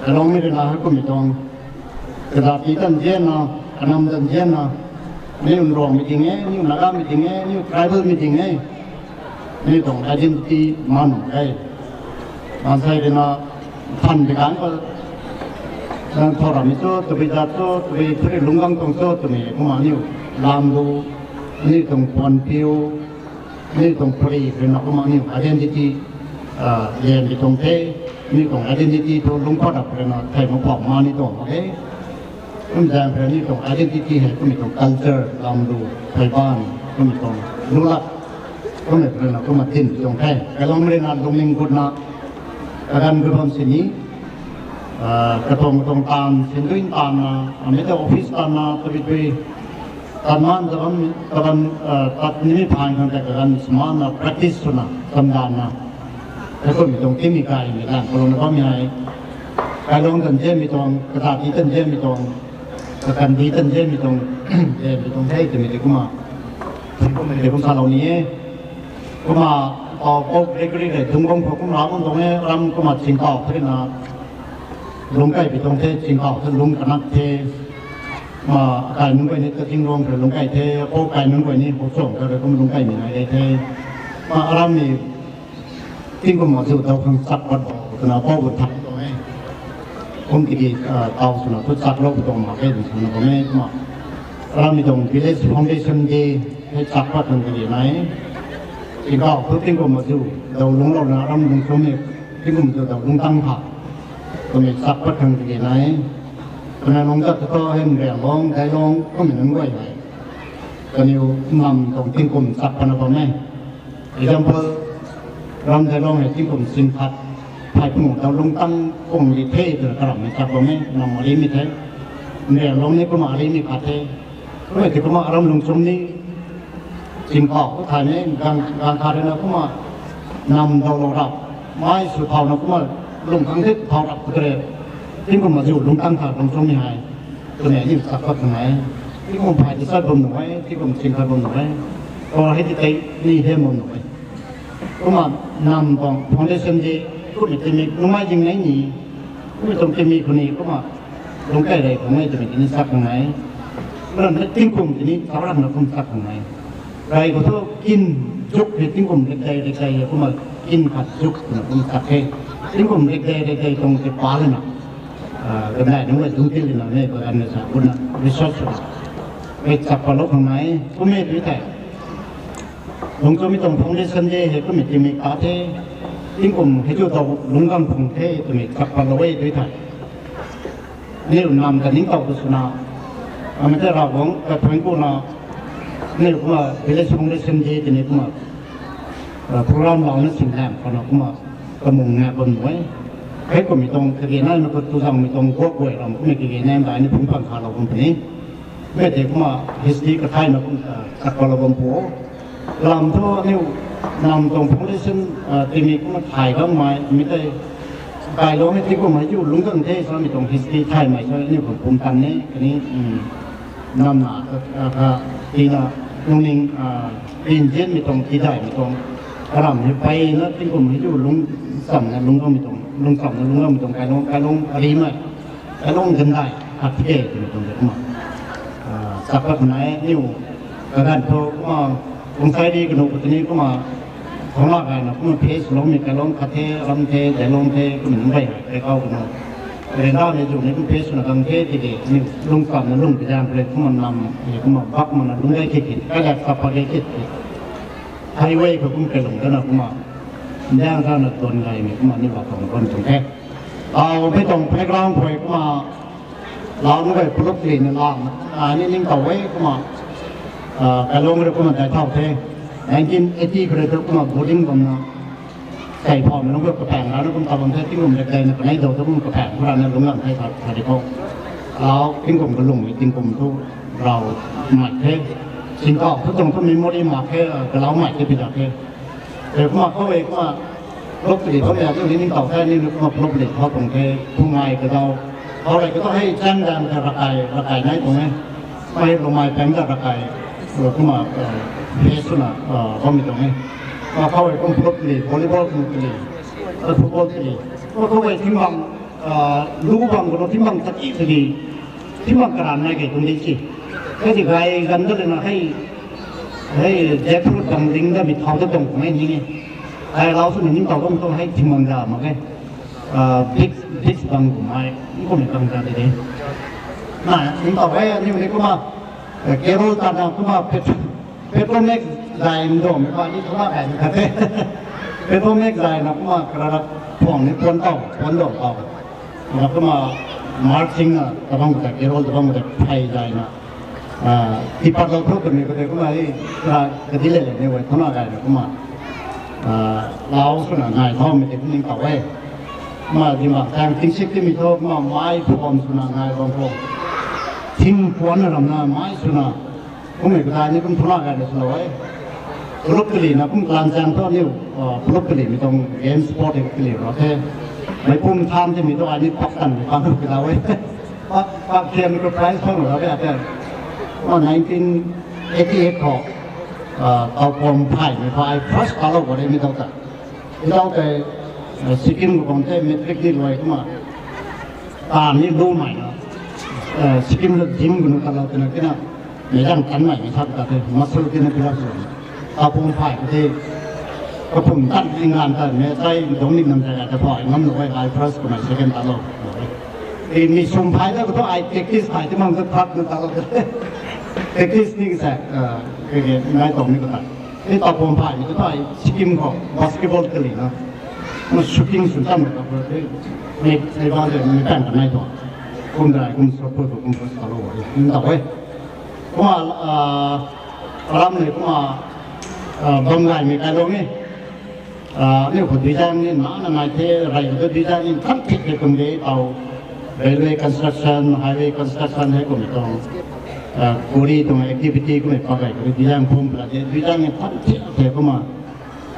Kalongmei rui na hei kummei tuang, kazat ti tan zianna, kanam tan zianna, niu Nruangmei ting e, niu Nagamei ting e, niu tribalmei ting e, ni tuang identity man nung e. Maansei rui na than bi kan khou, nang thau rammei cho, tabui zat cho, tabui phury lunggang tuang cho twmei kumna niu lam lu, ni tuang puan piu, ni tuang pari rui na kumna niu identity, lian bi tuang the, ni tuang identity thu lungc pat rap rui na thei mak pau ma ni tuang mak e. Kum zaeng rui ni tuang identity hei kummei tuang culture, lam lu, thei ban, kummei tuang lu lak, kummei rui na kumna tin tuang the. Kalongmei rui na lungning gutna, kaganv gu bam sini, katuang katuang taanv, sindui taanvna, amei ta office taanvna, tabui tui, tat man, tat nimei phaan khang tei kaganv sw mana practice swna, chamdanna, hei kummei tuang timei kaimei ganv kalungna bammei hei, kailung tan zianmei tuang, kata ti tan zianmei tuang, kakandui tan zianmei tuang, zianmei tuang the twmei tei kumna, kummei tei kum salou ni e. Kumna, pau pau Gregory rui dungc bam khou kumna bam tuang e, ram kumna chingkau kharina, lungc kai pi tuang the, chingkau the, lungc kanak the. Kumna kai nunc guay ni Kazing Ruang khou lungc kai the, pou kai nunc guay ni Hokchong khou rui kum lungc kaimei nai de the. Kumna aram ni tingkum azu dau khang chak pat bau twna pou bu thak tuang e. Kum tiki, tau swna thu chaklou bu tuang mak e twna sana bam e kumna. Aram ni tuang Village Foundation Day hei chak pat khang tiki nai. Tingkauh thu tingkum azu dau lungclouna aram lungc swmei tingkum azu dau lungc tang kha twmei chak pat khang tiki nai. Twna lungc tat thu hei Nrianglong, Dailong kummei nunc guay hei, kaniw nam tuang tingkum chak patna bam e. Example, ram Dailong hei tingkum sing khat, phey pung dau lungc tang kung di the twna karammei chak bam e, nam arimei the. Nrianglong ni kumna arimei khat the. Kummei ti kumna aram lungc swm ni, chingkauh khou thaymei, ganv khat rui na kumna nam daulou rap, mei sw thauna kumna lung khang the thau rap khou tei, tingkum azu lungc tang khat lungc swmei hei, twmei ni chak pat khang e. Tingkum phey ti chat bam nuh e, tingkum sing khat bam nuh e. Or hei ti tei ni hem bam nuh e. Kumna nam tuang foundation de, kummei tingmik numei zing nei ni, kummei tuang tingmik khou ni kumna lungc kai rey khang e twmei tini chak khang e. Kumna tingkum tini chak rana kum chak khang e. Rey khou thu kin zuk hei tingkum rikdei rikdei hei kumna kin khat zuk twna kum chak khe. Tingkum rikdei rikdei tuang tei pa lana, kanei nunc guay dungc tin lana mei kaganv na sa kumna research swna, mei chak patlou khang e. Kummei tui thei, lungc swmei tuang foundation de hei kummei tingmik ta the, tingkum hei chu dau lungc gang phung the twmei chak patlou e tui thei, aniu nam ta ningtow tu swna, amei tei Ravguangc ta thuanc kuna, aniu kumna Village Foundation Day tini kumna program louna sin lam khou na kumna kamung na bam nuh e. Hei kummei tuang kage naimei khou tu zangmei tuang guak guay ram kummei kage naimei dai ni phungc pang khalou bam puni. Mei tei kumna history kathaymei kum chak patlou bam pu. Lam thu aniu Nam tuang foundation, ah, timi kumna thay gangmei, mi tei, kailou hei tingkum hei yu lungc gang the, samei tuang history thaymei sa, aniu khang pumtan ni, kani, um, namna, ah, kha, tina, lungning, ah, tinzianmei tuang, tidaihmei tuang, karam hei peyna, tingkum hei yu lungc chamna, lungc gammei tuang, lungc chamna, lungc gammei tuang, kailung, kailung, arimei. Kalung gandai khat the twmei tuang de kumna. Ah, chakpat nai niu kaganv thu kumna, kung sai di kanu katni kumna, thangla gayna kumna face loumei kalung khat the, ram the, dailung the, kumna nunc bai hei kau kanu. Renda ni zu ni kumna face na gang the, tiki niu lung kam na lung bijang kule kumna nam, ni kumna bak mana lung gay kit kit, kalak kapa gay kit kit. Highway khou kum kalung dana kumna, ndang dana don gaymei kumna ni ba tuang ron tuang the. Au, mei tuang background khou kumna, lau nu gay pulup li na lam, a, ni ning tau e kumna, a, kalung rui kumna dai thau the. Nineteen eighty khou rui tu kumna boarding bam na, kai phau na lung kapang rana kum ta bam the, tingkum rek dai na kanei dau tu kum kapang khou rana lung lam the sa, sa di khou. Lau, tingkum kalung, tingkum tu, rau, mai the. Singkau, tu tuang tu memory mak the, a, kalau mai the, pida the. Tei kumna khou e kumna, pulup tili khou e, tu ni ning tau the, ni kumna pulup tili khou tuang the, phungai kadau. Khou rui kadau hei chang dan ka rakai, rakai nai tuang e. Mei lou mei peng da rakai, kumna, eh, he swna, eh, bammei tuang e. Kumna khou e kum pulup tili, volleyball kum tili, football tili. Kumna khou e tingmang, ah, lu bang kanu tingmang tati tili, tingmang karan nai kei tuang di si. Hei di gay gan da lena hei, hei jackfruit bang ding da mi thau da tuang kummei ni e. Hei lau sw ni ning tau tuang tuang hei tingmang da mak e. Ah, big, big bang kummei, ni kummei bang da di. Na, ning tau hei, ni ni kumna, eh, carol ta na kumna pet, Petromax zay ndawmei pa ni thuna kai ni khat the. Petromax zayna kumna karara phuang ni puan tau, puan daw tau. Na kumna marching na tabang ta, carol tabang ta phey zayna. Ah, tipat lou thu twmei khou tei kumna hei, kara kadi le le ni wei thuna kai na kumna. Ah, lau swna ngai thaumei tei kum ning tau e. Kumna dimang tang tingsik timei thu kumna mai phuam swna ngai bam phuam. Thing puan na ramna mai swna. Kummei kadai ni kum thuna kai na swlou e. Pulup tili na kum kalan chang thu aniu, ah, pulup tili mi tuang game sport e tili rau the. Mei pum tham timei thu ai ni pak tan mei pang kadau e. Pak, pak thiam ni khou prize phang rau e ate. Kumna nineteen eighty eight khou, ah, Taupom phaymei pha ai first talou khou re mi tau ta. Idau tei, eh, Sikkim khou bam the matric ni luai kumna. Taanv ni lumei na. Eh, Sikkim rui gym kanu talou tina tina. Mei zang tanmei mei sa ta the, muscle tina pila sw. Taupom phay khou the. Kapum tan ni ngan ta, mei sai dong ni nam ta ta phay ngam lou e, ai first kumna second talou. E, mi sum phay ta khou thu ai practice phay ti mang ta thak na talou. Practice ni sa, eh, ke ke nai tong ni khou ta. Hei Taupom phay ni tu thei Sikkim khou basketball kali na. Na shooting sw tam khou the. Ni, ni ba de ni tan kanei tu. Kum dai kum shot put kum shot talou e. Ni tau e. Kumna, ah, ram ni kumna, ah, bam gaymei kai lou ni. Ah, aniu khou Duizang ni na na nai the, rai khou Duizang ni tham thik the kum de tau. Railway construction, highway construction hei kum tuang. Ah, quarry tuang activity kummei pakai khou Duizang phum pla de, Duizang ni tham thik the kumna.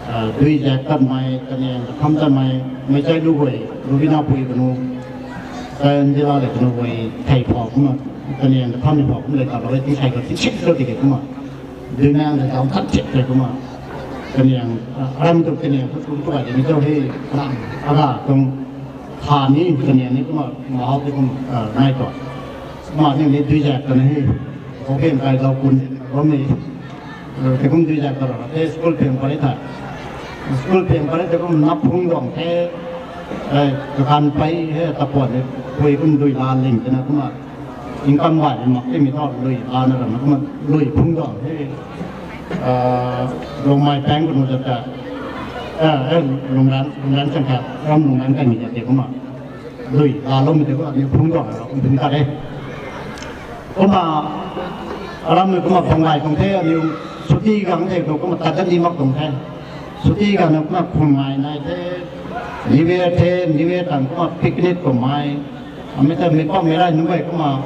Ah, Duizak tatmei, kaniang katham tatmei, mei chai lu guay, Rubina pui kanu, Angela le kanu guay, thei phau kumna, kaniang katham ni phau kumna le ta lou e, ti sai khou ti chik lou ti ke kumna. Duinang le tau khat chek te kumna. Kaniang, ah, ram tu kaniang tu tu tu ai ni tu hei, ram, aga tuang, tha ni kaniang ni kumna, mahau ti kum, ah, nai tu. Kumna ni ni Duizak ta ni hei, khou ben kai zau kun, bam ni. Eh, te kum Duizak ta rou, te school peng pare tha. School peng pare te kum nap phung dong the, eh, kakan pei he, tapuan ni, pui kum dui la ling te na kumna. Income bai mak ti mi tho lui la na ram kumna lui phung dong he. Ah, Lungmei peng kunu zat ta. Ah, eh, Lungran, Lungran chang kha, ram Lungran kai mi zat te kumna. Lui la lou mi te kumna, ni phung dong ram kum phung ta de. Kumna, ram ni kumna phung lai kung the, aniu suti gang the, kumna tat dat ni mak kung the. Suti gang na kumna phung lai nai the, New Year the, New Year tang kumna picnic kummei. Amei ta mei pam mei rai nunc guay kumna,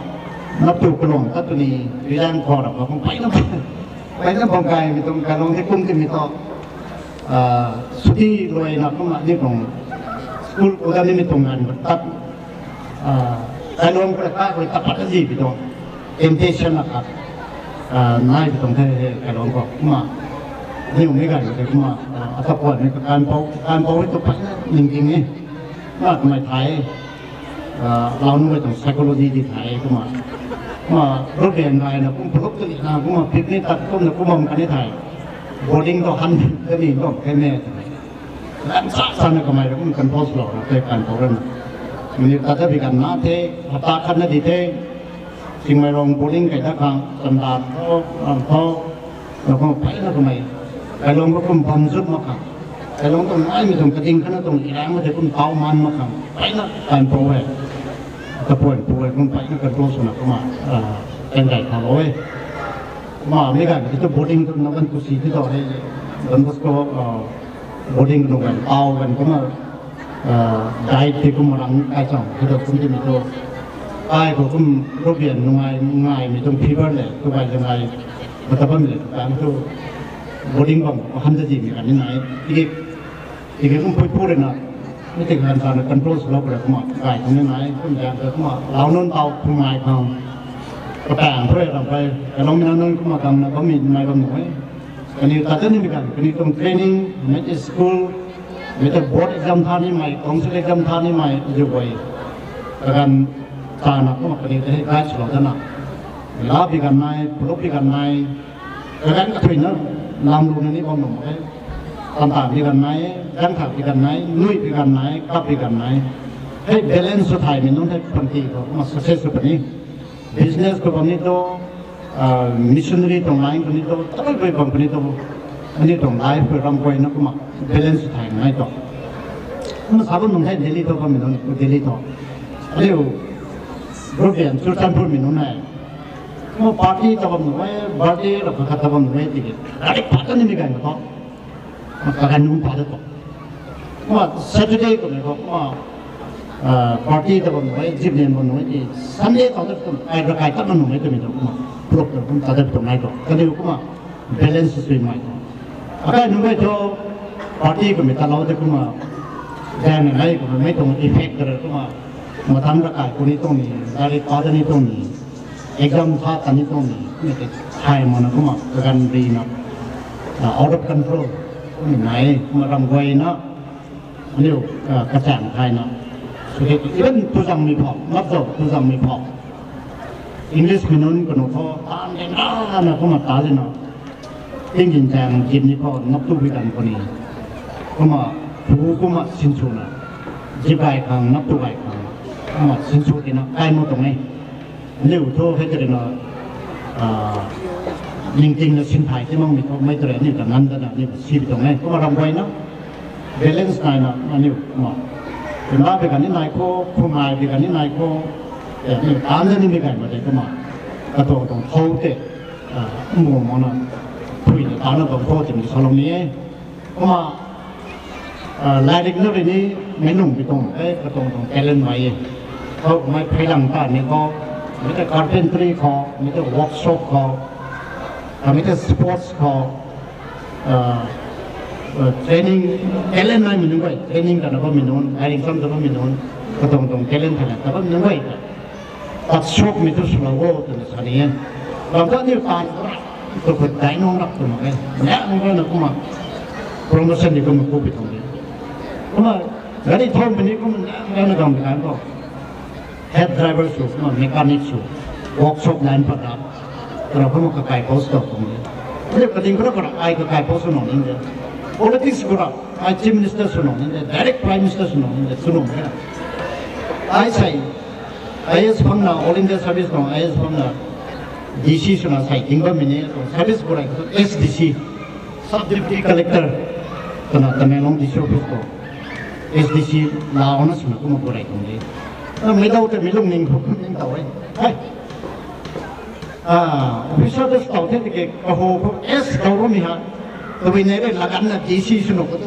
nap tu kalung tat tu ni, Duizang khou rap kum peyna, peyna bam kai mi tuang kalung the kum ti mi tho. Suti luaina kumna ni tuang school kuda nimei tuang ganv tat, kailuang khou ta khat rui tat pat azi pi tuang temptation na khat nai pi tuang the he kailuang khou kumna. Aniu mei ganv khou tei kumna, ata puan ni kakanpou, kakanpou e tu pat ningting e. Kumna kamei thay e. Lau nu e tuang psychology di thay e kumna. Kumna rupian gayna kum puluk tu na kumna picnic tat kumna kum bam kan ni thay. Boarding tu han kani bam khe me. Lam sa sa na kamei rui kum control swlou ra the, control rana. Mini tat ta bi kan na the, hapta khat na di the. Chingmei rong boarding kai da khang, chamdan tho, ram tho, na kum peyna kamei. Kailuang khou kum bam zut mak khang. Kailuang tuang naimei tuang kading khatna tuang irang ma the kum tau man mak khang. Peyna kan pou e. Kapuan pou e, kum peyna control swna kumna, kan gay thalou e. Kumna mei ganv khou tu boarding tu na kan kusi ti tau he. Don Bosco boarding kanu ganv, tau ganv kumna, diet tei kum rang kai chang, kado kum timei tu. Ai khou kum rupian nungai, ngaimei tuang fever le, tu gay le ngai, mata bammei le, tu kan tu boarding bam, han ta dimei kan ni nai. Tiki, tiki kum pui pu rui na, mi tei kan ta na control swlou khou rui kumna, gay tuang ni nai, kum zaeng ta kumna, lau nunc tau, kum ngai khang. Kapang thu rui ram kai, kalungmei na nunc kumna kamna bammei nai bam nuh e. Kaniw tat ta nimei ganv, kaniw tuang training, mei tei school, mei tei board exam tha nimei, council exam tha nimei, ziu guay. Kaganv tana kumna kaniw ta hei guide swlou dana. La pi ganv nai, puluk pi ganv nai, kaganv kathuina, lam luna ni bam nuh mak e. Tan ta pi ganv nai, ganv thak pi ganv nai, nui pi ganv nai, kap pi ganv nai. Hei balance sw thaymei nunc hei panty khou kumna success sw puni. Business khou bam ni tu, missionary tuang line khou ni tu, tabui bui bam khou ni tu, aniu tuang life khou ram guayna kumna balance thay nai tu. Kumna sa bam nunc hei Delhi thu bammei nunc, Delhi thu. Aliu, rupian Churachandpurmei nunc hei. Kumna party ta bam nuh e, birthday rap khat ta bam nuh e tiki. Gari pha ta nimei ganv khou thu. Kaganv nunc pha ta tu. Kumna Saturday khou ni khou kumna party ta bam nuh e, zip lian bam nuh e ti. Sunday khou ta kum ai rakai tat na nuh e twmei tu kumna. Puluk ta kum tat ta tu nai tu. Kaniw kumna balance swmei tu. Akai nunc guay thu party khou mei tatlou tei kumna, zaeng na nai kumna mei tuang effect ta rui kumna, mathang rakai ku ni tuang ni, gari pa ta ni tuang ni, exam tha ta ni tuang ni, mei tei thay makna kumna kaganv rina, out of control, kumna nai, kumna ram guayna, aniu, kachaeng thayna. So, even tuzangmei phou, nap zau tuzangmei phou. English mei nunc kanu thu, taanv ding rana kumna ta lina. Tingzin chaeng zip ni khou nap tu bi ganv khou ni. Kumna, phu kumna sinswna. Zip gay khang, nap tu gay khang. Kumna sinsw tina, kai mu tuang e. Liu thu hei tei rui na, ningtingna sin thay ti makmei thu, mei tei rui aniu ta nganv dana, aniu ta si bi tuang e. Kumna ram guayna, balance naina, aniu, kumna. Tumba bi ganv ni nai khou, khumai bi ganv ni nai khou, aniu taanv da nimei ganv ma tei kumna. Katuang katuang thou tei, mbu makna, phuina taanv na bam khou tei mi salou ni e. Kumna, lairik na rui ni, meic nunc bi tuang e, katuang tuang talent nai e. Khou mei pheilang ta ni khou, mei tei carpentry khou, mei tei workshop khou, mei tei sports khou, training, talent naimei nunc guay, training kana bammei nunc, lairik cham ta bammei nunc, katuang tuang talent thana ta bammei nunc guay ta, tat sokmei tu swlou o twna sa ni e. Ram ta aniu taanv tu khou dai nung rap tu mak e. Nang rana kumna promotion di kumna ku pi tuang de. Kumna gari thau puni kumna nang rana gang bi kan khou, head driver sw, kumna mechanic sw, workshop line pat ra, tara kumna kakai post ta tuang de. Aniu kading khou ra ai kakai post sw nung ning de. Politics khou ra ai chief minister sw nung ning de, direct prime minister sw nung ning de, sw nung de. Ai sei, I A S phangna, All India Service tuang I A S phangna, D C swna sei ting bammei ni tuang service khou rui khou S D C, Sub Deputy Collector, twna Tamenglong D C office khou S D C launa swna kumna khou rui tuang de. Meic dau tei meic lungning khou kum ning taw e. Hei, officer ta taw the tiki kaho khou S taw bammei ha. Tabui nei rui laganna D C swna khou,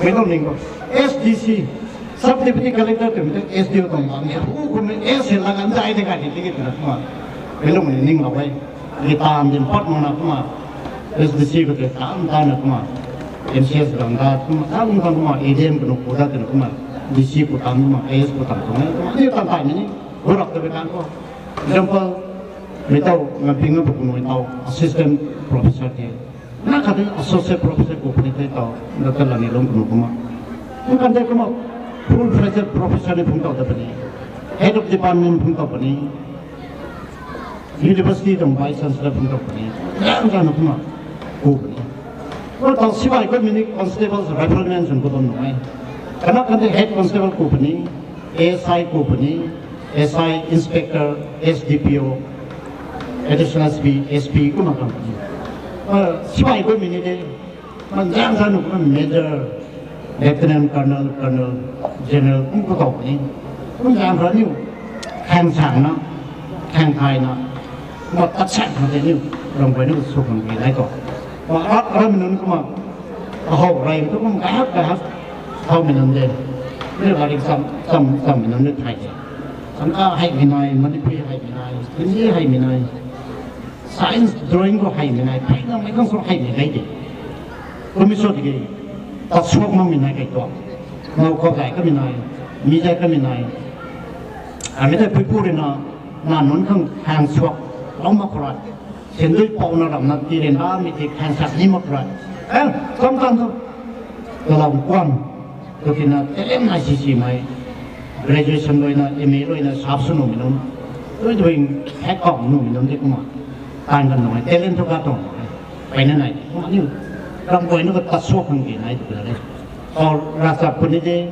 meic lungning khou S D C, Sub Deputy Collector twmei ta S D O tuang bam ni hu kummei S hei lagan dai de kai tiki twna kumna, meic lungning ninglou e. Ni taanv din pat makna kumna, S D C khou tei taanv taanvna kumna, M C S gang da, kumna, sa kum tang kumna, A D M kanu pu da twna kumna, D C pu tang kumna, I A S pu tang kumna, kumna, ni tang tai ni, ni, gu rak ta be kan ko. Example, mi tau, ngamping na pu kunu tau, assistant professor the. Na khat di associate professor ku puni the tau, Doctor Lani Lung kunu kumna. Kum kan de kumna, full fledged professor ni phung tau da puni. Head of department phung tau puni. University tuang vice chancellor phung tau puni. Zang zang na kumna ku puni. Kumna tau sibai ku mini constables referral mention ku bam nung e. Kana kan de head constable ku puni, A S I ku puni, S I inspector, S D P O, additional S P, S P kumna kan puni. Sibai ku mini de, man zang zang na kumna major, lieutenant colonel, colonel, general kum ku tau puni. Kum zang ra niu, khang sang na, khang thai na, kumna tat sang na de niu, rang bai niu su khang ki nai tau. Kumna ram nunc kumna, ahou rey tu kum kahak kahak, thow mi nunc de. Niu lairik cham, cham, cham mi nunc ni thai de. Tangka heimei nai, Manipuri heimei nai, Hindi heimei nai. Science drawing khou heimei nai, pheynamei khang sw heimei nai de. Kum mi sw tiki, tat suak makmei nai kai tuang. Now khou zay kamei nai, mi zay kamei nai. Amei tei puipu rui na, na nunc khang khang suak, lou mak khou rai. Sindui pouna ramna ti rui na, mi ti khang sak ni mak khou rai. Eh, kam tan tu. Kalam kuan, tu tina talent nai sisimei. Graduation rui na, M A rui na, sap sw numei nunc. Tui tui, hek kau numei nunc de kumna. Tan kan nung e, talent thu katuang. Peyna nai, kumna niu. Ram guayna khou tat suak khang ki nai tu la de. Or rasa puni de,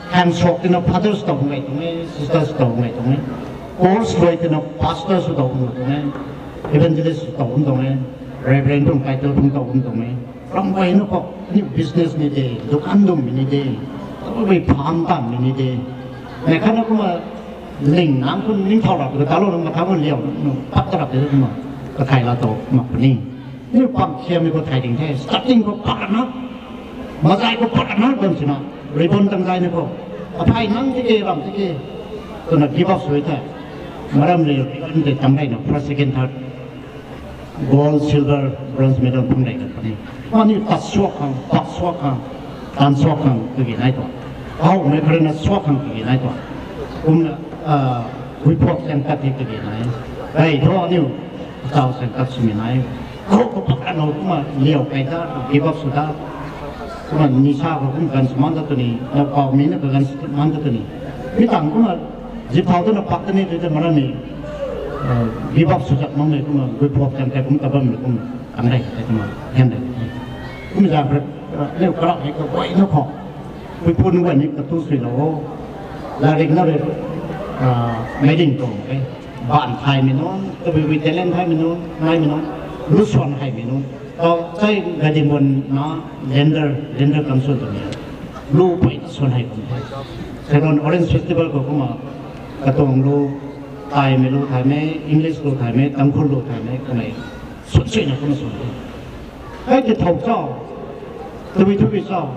khang suak tina fathers tau ngai tuang e, sisters tau ngai tuang e. Course guay tina pastors tau ngai tuang e. Evangelist tau ngai tuang e. Reverend tuang title phung tau ngai tuang e. Ram guayna khou, niu business ni de, dukan dum ni de, tabui farm tan ni de. Mei khatna kumna ling nang kum ning thau rap, talou nang mathau nang liau, nang pat ta rap de kumna, kathai la tau mak puni. Niu pang khiam ni khou thai ding the, starting khou pat na, mazai khou pat na bam sina, ribbon tang zai ni khou, aphai nang tiki, ram tiki, twna give up sw the. Maram le ribbon tei tang rey na, first, second, third, gold, silver, bronze medal phung rey kan puni. Kumna niu tat suak khang, pat suak khang, tan suak khang kagi nai tuang. Ahou mei kharina suak khang kagi nai tuang. Kumna, ah, gui phuak tang tat ti kagi nai. Rey thu niu, tau tang tat swmei nai. Ahou khou pat kan o kumna liau kai ta, give up sw ta. Kumna nisa khou kum ganv sw man ta tu ni, now kau mi na ka ganv sw man ta tu ni. Mi tang kumna zip thau twna pak ta ni tu te maram ni, ah, give up sw zak makmei kumna gui phuak tang kai kum ta bammei kum tang rey ta kumna, hen rey. Kum zang rui, ah, niu karak hei kaguayna khou. Puipu nunc guay ni katu swlou o. Lairik na rui, ah, mei ding tuang e. Baanv thaymei nunc, tabui bui talent thaymei nunc, naimei nunc, lu swan heimei nunc. Tau chai gadimon na lender, lender kam swan twmei. Lu pui swan hei kum the. Second Orange Festival khou kumna, katuang lu, thaymei lu thaymei, English lu thaymei, Tangkhul lu thaymei, kamei swan suina kumna swan the. Hei ti thau chau, tabui tabui chau,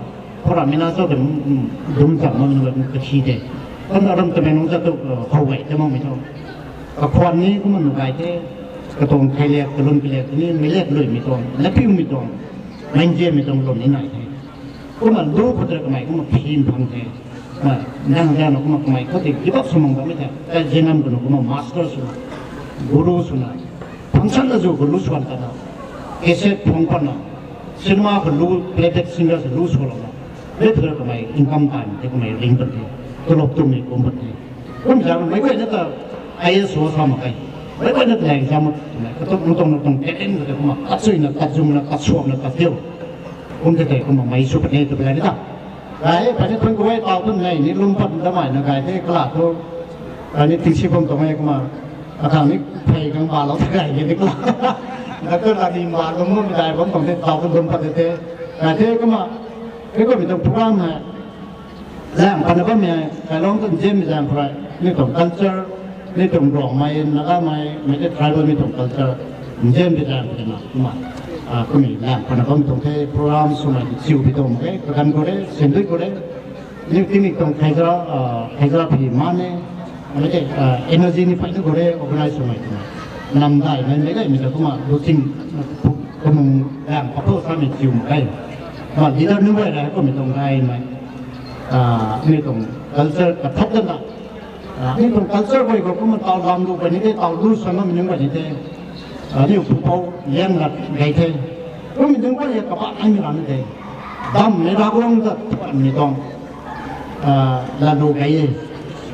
khou ramei na chau de, dum cham makmei nunc kathi de. Kumna ram tamei nunc chatu, how gay te makmei thu. Kakhwan ni kumna nu gay the, katuang theiliak, kalun kaliak ni, meic liak luimei tuang, lapiumei tuang, meic nzianmei tuang lum ni nai the. Kumna lu khou tei kamei kumna phin phang the. Kumna nang zana kumna kamei khou tei give up sw mak bammei the. Tei zinam kanu kumna master swna, guru swna, function na zu khou lu swan tana, cassette phung patna, cinema khou lu, playback singer sw lu swlouna, mei thu kamei income time tei kamei ring pat the, tulop tumei kum pat the. Kum zang meic guayna ta I A S o sa mak khe. Meic guayna ta lang sa mak twmei, katuang tuang tuang talent kha tei kumna, kat suina, kat zungna, kat suakna, kat diu. Kum tei tei kumna mei sw pat ni tw pla ni ta. Gay, peyna thuan khou e tau tun nei, ni lum pat damei na gay the, kala thu. Kani tingsi bam tuang e kumna, akhang ni phey khang balou the gay ni kala. Doctor Lani ma lum bam dai bam tuang the, tau tun lum pat the. Gay the kumna, hei kummei tuang program hei. Lang patna bammei, kailong tuang nzianmei zaeng khou rui, mi tuang culture, mi tuang Ruangmei, Nagamei, mei tei tribal mi tuang culture, nzianmei zaeng khou rui na, kumna, ah, kummei lang patna bam tuang the, program swmei chiu pi tuang mak khe, kaganv khou rui, sindui khou rui, niu tingmik tuang khaizara, ah, khaizara phi man e, mei tei, ah, energy ni peyna khou rui, organize swmei twna. Namdaimei, meic gaymei ta kumna, luching, kamung lang pat tho samei chiu mak khe. Ma leader nunc guay rui kummei tuang gaymei, mi tuang culture kathap dana, mi tuang culture guay khou kumna taw lam lu puni the, taw lu sangam nunc puni the, aniu pupou liang la gay the. Kummei nunc guay kabah naimei rana the. Dam ni Ravguangc ta tuanmei tuang lalou gay e.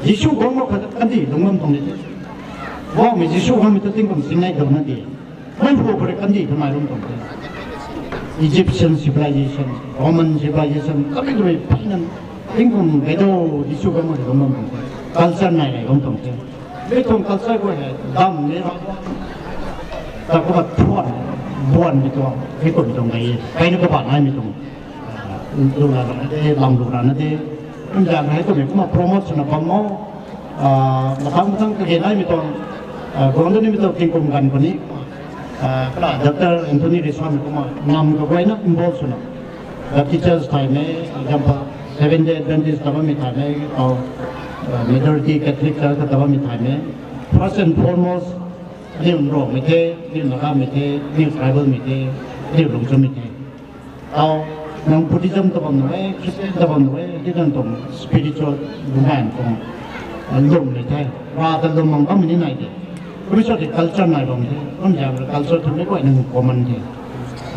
Jisu guang mak khat kandih lungc bam tuang ni the. Guangmei Jisu guangmei ta tingkum singnei dona de. Mei hu khou rui kandih kamei lungc tuang the. Egyptian civilization, Roman civilization, kamei kamei peyna tingkum gay do, Jisu guang mak lungc bam tuang the. Culture nai rey bam tuang the. Mi tuang culture khou hei dam ni ra ta kumna thuan, buanmei tuang, mi kummei tuang gay e. Peyna kabah naimei tuang lu la rana de, lam lu rana de. Kumzaeng hei kummei kumna promote swna bam o. Matang matang kage naimei tuang, guang da nimei tuang tingkum ganv khou ni, kala Doctor Anthony Resamei kumna nam kaguayna involve swna, the teachers thaymei, example, Seventh Day Adventist ta bammei thaymei, tau majority Catholic Church ta bammei thaymei, first and foremost, aniu Nrongmei the, aniu Nagamei the, aniu tribalmei the, aniu Lungchummei the. Tau, nang Buddhism ta bam nu e, Christian ta bam nu e, di nang tuang spiritual lumaeng tuang lwmmei the. Ra ta lwm mang bammei ni nai de. Kumna sa de culture nai bam the. Kumzaeng rui culture twmei guay nang common the.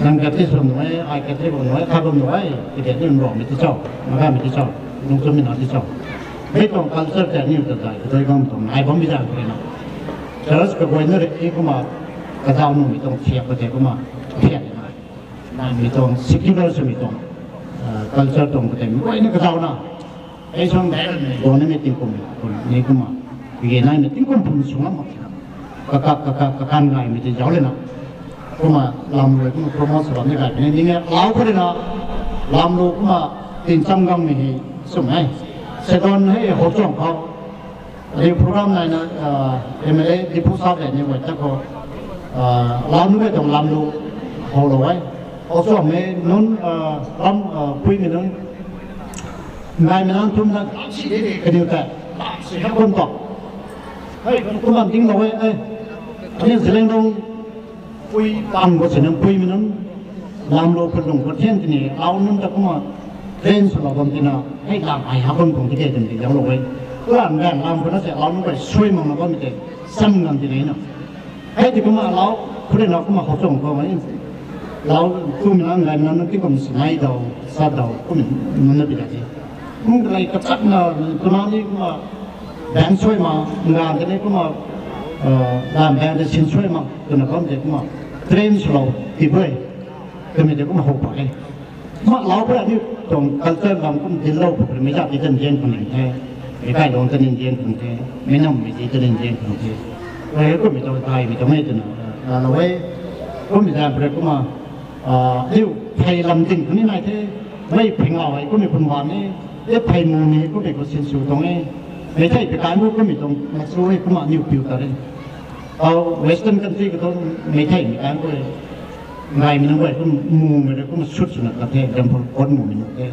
Nang Baptist bam nu e, ai Catholic bam nu e, kha bam nu e, tiki aniu Nrongmei ti cho, Nagamei ti cho, Lungchummei na ti cho. Mei tuang culture tei aniu ta zay kadai bam tuang nai bammei zaeng khou rui na, church kaguayna rui kumna kazauh numei tuang thiak kha tei kumna thiak na, namei tuang secular swmei tuang, culture tuang kha tei mei guayna kazauna, ei suang dai ranmei guangnamei tingkum, ni kumna, kage naimei tingkum pum sw ngam mak, kakak kakak kakan gaymei tei zauc lana, kumna lam rui kumna promote sw bam ni gay puni ni e. Lau khou rui na, lam lu kumna, tincham gangmei hei swmei, Sedon hei Howchuang khou aniu program naina, MLA Diphu sap le ni guay ta khou, lau nunc guay tuang lam lu houlou e. Howchuangmei nunc, ram, puimei nunc, ngaimei nunc thumna lam si de de kaniw tei lam si hak bam tuang, hei kumna dinglou e. Aniu Zeliangrong pui pang khou sina puimei nunc lam lu khou lung khou thian tini lau nunc ta kumna train swlou bam tina, hei lam ai hak bam tuang tike twmei tei zauclou e. Kumna gaeng lam khou na se lau nunc guay suai makna bammei tei sam ngam tina na, hei ti kumna lau khou rui na kumna Howchuang khou lau, twmei nunc ngaimei nunc tingkum sinai daw, sa daw kumna nunc na pi da the. Kum kalei kachatna, twna ni kumna baeng suai mak, nganv tei ni kumna, lam baeng tei sin suai mak twna bam tei kumna train swlou ti bui, twmei tei kumna how pak e. Kumna lau khou rui aniu tuang culture lam kum dinclou khou rui meic zat ti ta nzian khang ning the, meic kailuang ta nzian khang the, meic nammei ti ta nzian khang the. Hei kummei tuang gaymei tuang e twna laalou e. Kummei zaeng khou rui kumna, aniu phey lam ding khou ni nai the, mei phey ngau hei kummei khun bam e, e phey mu ni kummei khou sinsw tuang e. Meic thei pi kan bu kummei tuang mak su e kumna aniu piu ta re. Tau Western country khou thu meic theimei kan bu e. Ngaimei nunc guay kum mumei rui kum sut swna tat the, example, pot mumei nunc the.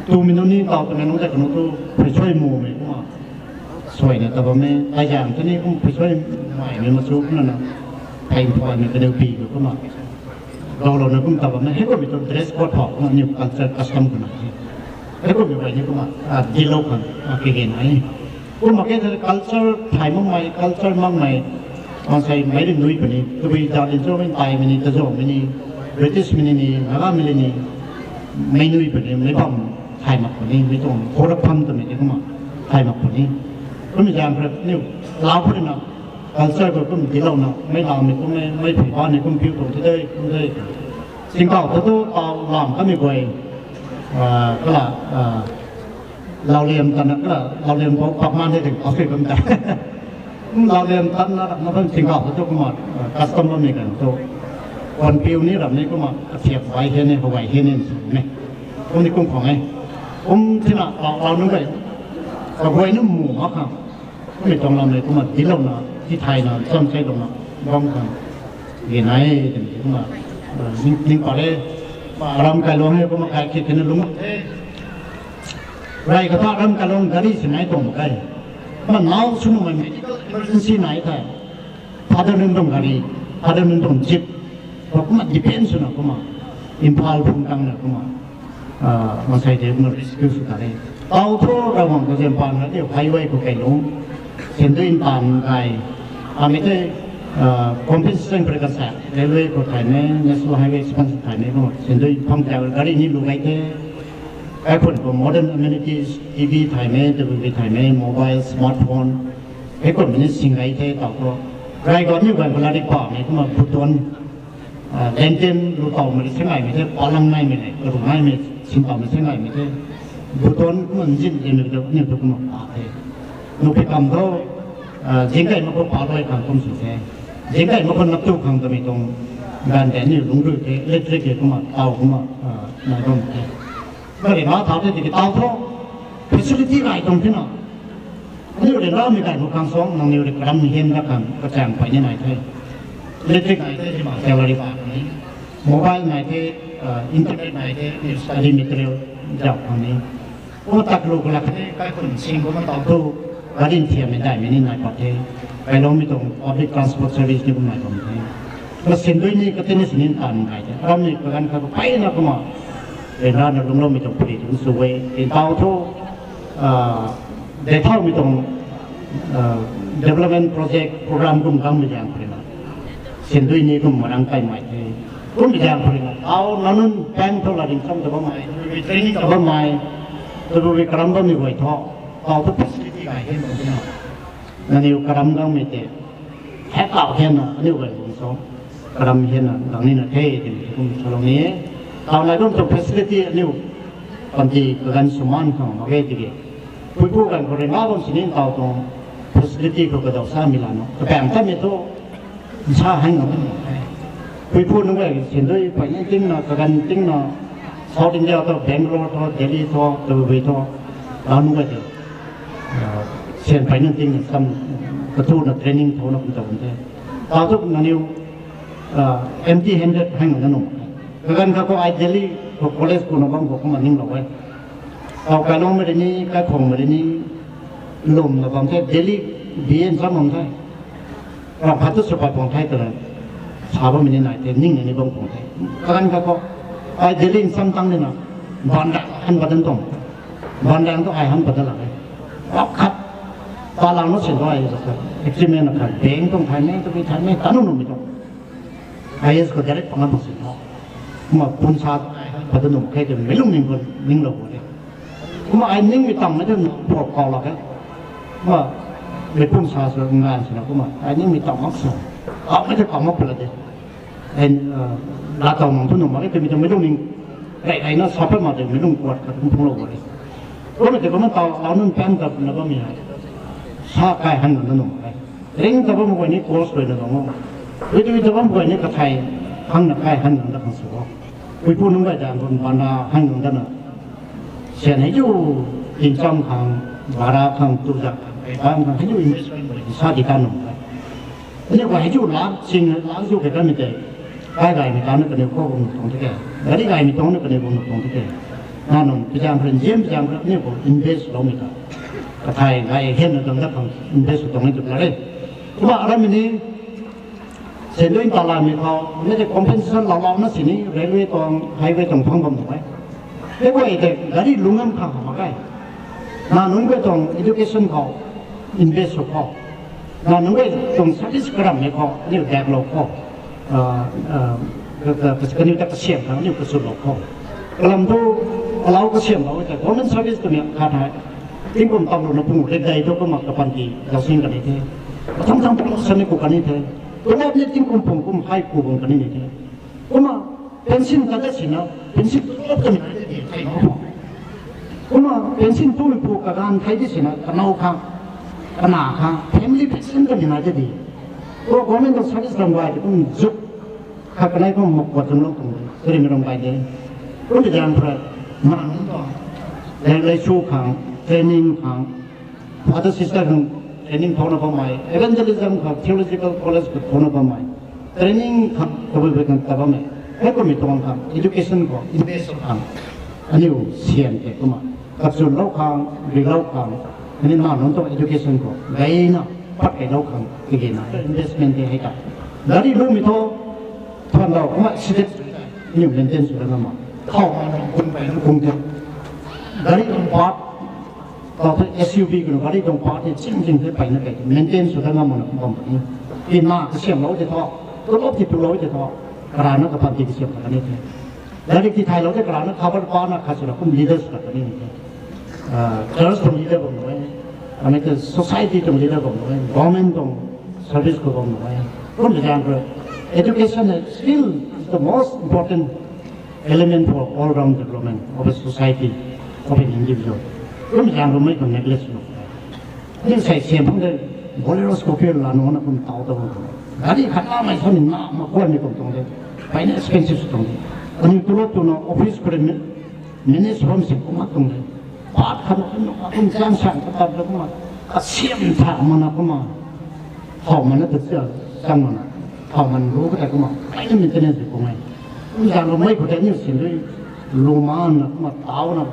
Twmei nunc ni tau twmei nunc tei kanu thu pheysuai mumei kumna suaina ta bam e, kaizaeng tei ni kum pheysuai maimei machu kumna na, phey mphaymei kaniw pi khou kumna gaulouna kum ta bam e. Hei kummei tuang dress code khou kumna aniu culture custom khou na the. Hei kummei guay ni kumna dinclou khang kage nai e. Kumna khe the culture thay makmei, culture makmei, maansei meic rui nui puni, tabui zauclin cho mei taimei ni, tazomei ni, Britishmei ni ni, Nagamei ni, meic nui puni, meic bam thay mak puni, mei tuang khou rap pham twmei tei kumna thay mak puni. Kummei zaeng khou rui aniu lau khou rui na culture khou kum dinclouna, meic laumei kummei, mei phey ba ni kum piu tuang the de, kum de. Tingkauh thu tu tau lam kamei guay, kala, lauliam tanna kala, lauliam khou pakman de ting pakpui bam ta. Kum lauliam tanna rap na bam tingkauh thu tu kumna, custom bammei kan thu, kuan piu ni ram ni kumna kathiak bai he ni, how bai he ni, ni kum ni kum khang e. Kum thina lau, lau nunc guay, kaguay nunc mu mak khang, kummei tuang lam e kumna dinclouna, tithayna, chamseilouna bam khang ge nai e twmei kumna ning pat e. Ram kailuang hei kumna kaikhit kina lung the. Rey kata ram kailuang gari si nai tuang mak ge. Kumna nau sw nuhmei medical emergency nai the, father nunc tuang gari, father nunc tuang jeep khou kumna depend swna kumna Imphal phung tang na kumna, ah, mansei tei kumna rescue sw ta re. Tau thu Ravguangc ta zem pan na tei highway khou kai lung. Sendui ntan kai. Amei tei, ah, compensation pare kan sa. Railway khou thay mei, national highway expansion thay mei kumna. Sendui phang ta gari ni lu kai the. Kaikhun khou modern amenities, T V thay mei, W V thay mei, mobile, smartphone. Kaikhun mei ni sing kai the tau thu. Rai gani gan khou lari pa mei kumna button. Ah, lantern lu tau mei se ngai mei the, palang nai mei le, karu nai mei, sin tau mei se ngai mei the. Button kumna nzin de mei de, ni tu kumna pa the. Nu pi kam tho, ah, zingkai mak khou pa loi khang kum sw the. Zingkai mak khou nap tu khang tamei tuang, gan de ni lung rui the, electric ke kumna, tau kumna, ah, nai bam the. Kari na thau the tiki tau thu, facility ngai tuang the na. Aniu rui lamei kai khou khang suang, nangniw rui karam hian na khang kachang pey ni nai the. Electric nai the, hima salary pa ni. Mobile nai the, ah, internet nai the, aniu study material zauc khang ni. Kumna tak lu kalak the, kaikhun sing kumna tau thu, gari thiam mei dai mei ni nai pat the. Kailoumei tuang public transport service ni kum nai bam the. Kumna sendui ni katin ni sini ntan kai the. Ram ni kaganv kha peyna kumna. Rui na na lungloumei tuang pari tuang sw e. Tin tau thu, ah, de thaumei tuang, ah, development project program kum gang mei zaeng khou rui na. Sendui ni kum marang kai mai the. Kum mei zaeng khou rui na. Tau nanunc pang thu la ring sam ta bam mai. Training ta bam mai. Tabui karam bammei guay thu. Tau thu facility kai hian bam the na. Nangniw karam gang mei tei. Hei kau hian na, aniu guay bung song. Karam hian na, gang ni na the, tei kum salou ni. Tau nai bam tuang facility aniu. Panty kaganv sw man khang mak ge tiki. Puipu ganv khou rui na bam sini tau tuang facility khou kadau sa mei la no. Kapang ta mei thu, nsa hang na. Puipu nunc guay sendui pey ni ting na, kaganv ting na, South India tho, Bangalore tho, Delhi tho, Dubai tho, lau nunc guay tei. Ah, syan pey nunc ting na sam, katu na training tho na kum ta bam the. Tau thu nangniw, ah, empty handed hang na num. Kaganv kha khou ai Delhi khou college khou na bam khou kumna ninglou e. Tau kailoumei rui ni, kaikhwangmei rui ni, lwm na bam the, Delhi B A nsam bam the. Ram khat tu sw pat puang the twna, sa bammei ni nai the, ning na ni bam puang the. Kaganv kha khou, ai Delhi nsam tang ni na, bandang han pat dan tuang. Bandang tu ai han pat dan lak e. Ram khat, palang na sin tu ai, experiment na khat, bank tuang thay mei, tabui thay mei, tanu numei tuang. I A S khou direct pang na bam sin tho. Kumna pun sa, pat dan num khe twmei lungning khou ninglou bo de. Kumna ai ningmei tangmei tei phuak kau lak e. Kumna mei pun sa sw ngan swna kumna ai ningmei tang mak sw. Kaumei tei kau mak pala de. Ai, ah, laa taw mang thu num mak e twmei tuang mei lungning. Rey reyna sa pat mak de mei lung kuat khat kum phunglou bo de. Kumna tei kumna tau lau nunc pang ta na bammei hei. Sa kai han na num mak e. Ring ta bam guay ni course guay na bam o. Ui tu ui ta bam guay ni kathai hang na kai han nang da khang sw o. Puipu nunc guay ta bam bana hang nang da na. Syan hei zu tingcham khang, bara khang, tuzak khang, kai bam khang hei zu investment guay ni sa di kan num kai. Aniu guay hei zu lak sing lak zu kai kanmei tei. Kai gaymei ta na kaniw khou bam tuang the ke. Gari gaymei tuang na kaniw bam tuang the ke. Na nunc pizang kha, nzian pizang kha, aniu khou invest loumei ta. Kathai gay hian na dang da khang invest tuang ni tu la re. Kumna aramei ni, sendui ntalamei khou, mei tei compensation lau lau na sini, railway tuang, highway tuang phang bam tuang e. Hei guay tei gari lungam khang mak e. Na nunc guay tuang education khou, invest sw khou. Na nunc guay tuang service karammei khou, aniu daklou khou. Ah, ah, ka, ka, ka, kaniw ta kasiam khang, aniu kachutlou khou. Kalam thu, alau kasiamlou tei, government service twmei khat hei. Tingkum tamlou na pung, rik dei thu kumna kapanty, zausin kani the. Kathang thang promotion ni ku kani the. Tulop ni tingkum pung kum hei ku bang kani ni the. Kumna, pension ta da sina, pension tulop twmei nai de di, thei no. Kumna, pension tumei pu kaganv thei di sina, kanow khang, kana khang, family pension twmei nai de di. Kumna government of service lam guay tei kum zuk, kha kanei kum mak kuat tumlou tuang de, srimei ram guay de. Kum di jang pra, ma nunc tuang, leng lei su khang, training khang, Father sister khang training thouna bammei, evangelism khang theological college khou thouna bammei, training khang tabui bui khang ta bammei, hei kummei tuang khang education khou invest khang, aniu syan tei kumna, kachunlou khang, riklou khang, aniu na nunc tuang education khou gayna pat kailou khang, kagena investment tei hei ta. Gari lumei thu, thuanlou kumna accident Aniu maintain sw dat ngam mak. Thau ma na kung peyna kung the. Gari tuang part, tau the S U V kanu gari tuang part hei ching ching the peyna kei maintain sw dat ngam mak na kum bam puni. Tina kasiamlou tei thu, tulop ti tulou tei thu, karana kapan ti kasiam ta kani the. Gari ti thailou tei karana khabar pa na khat sw na kum leader sw ta kani the. Church tuang leader bam nuh e, amei te society tuang leader bam nuh e, government tuang service khou bam nuh e. Kum zaeng khou education is still the most important element for all round development of a society, of an individual. Kum zaeng khou mei khou neglect sw nuh e. Ni sei siam phang de Bolero Scorpio la nuh na kum tau ta bam khou, gari khat lamei sa ni na ma kuan ni kum tuang de, peyna expensive sw tuang de. Aniu tulop tuna office khou rui mi- manage bam si kumna tuang de. Part khat na kum kum chang sang kata de kumna, kasiam tha mana kumna, thau mana ta chia chang mana, thau man ru kata kumna, peyna maintenance de kumna. Kum zaeng khou mei khou tei aniu sin rui lu ma na kumna tau na,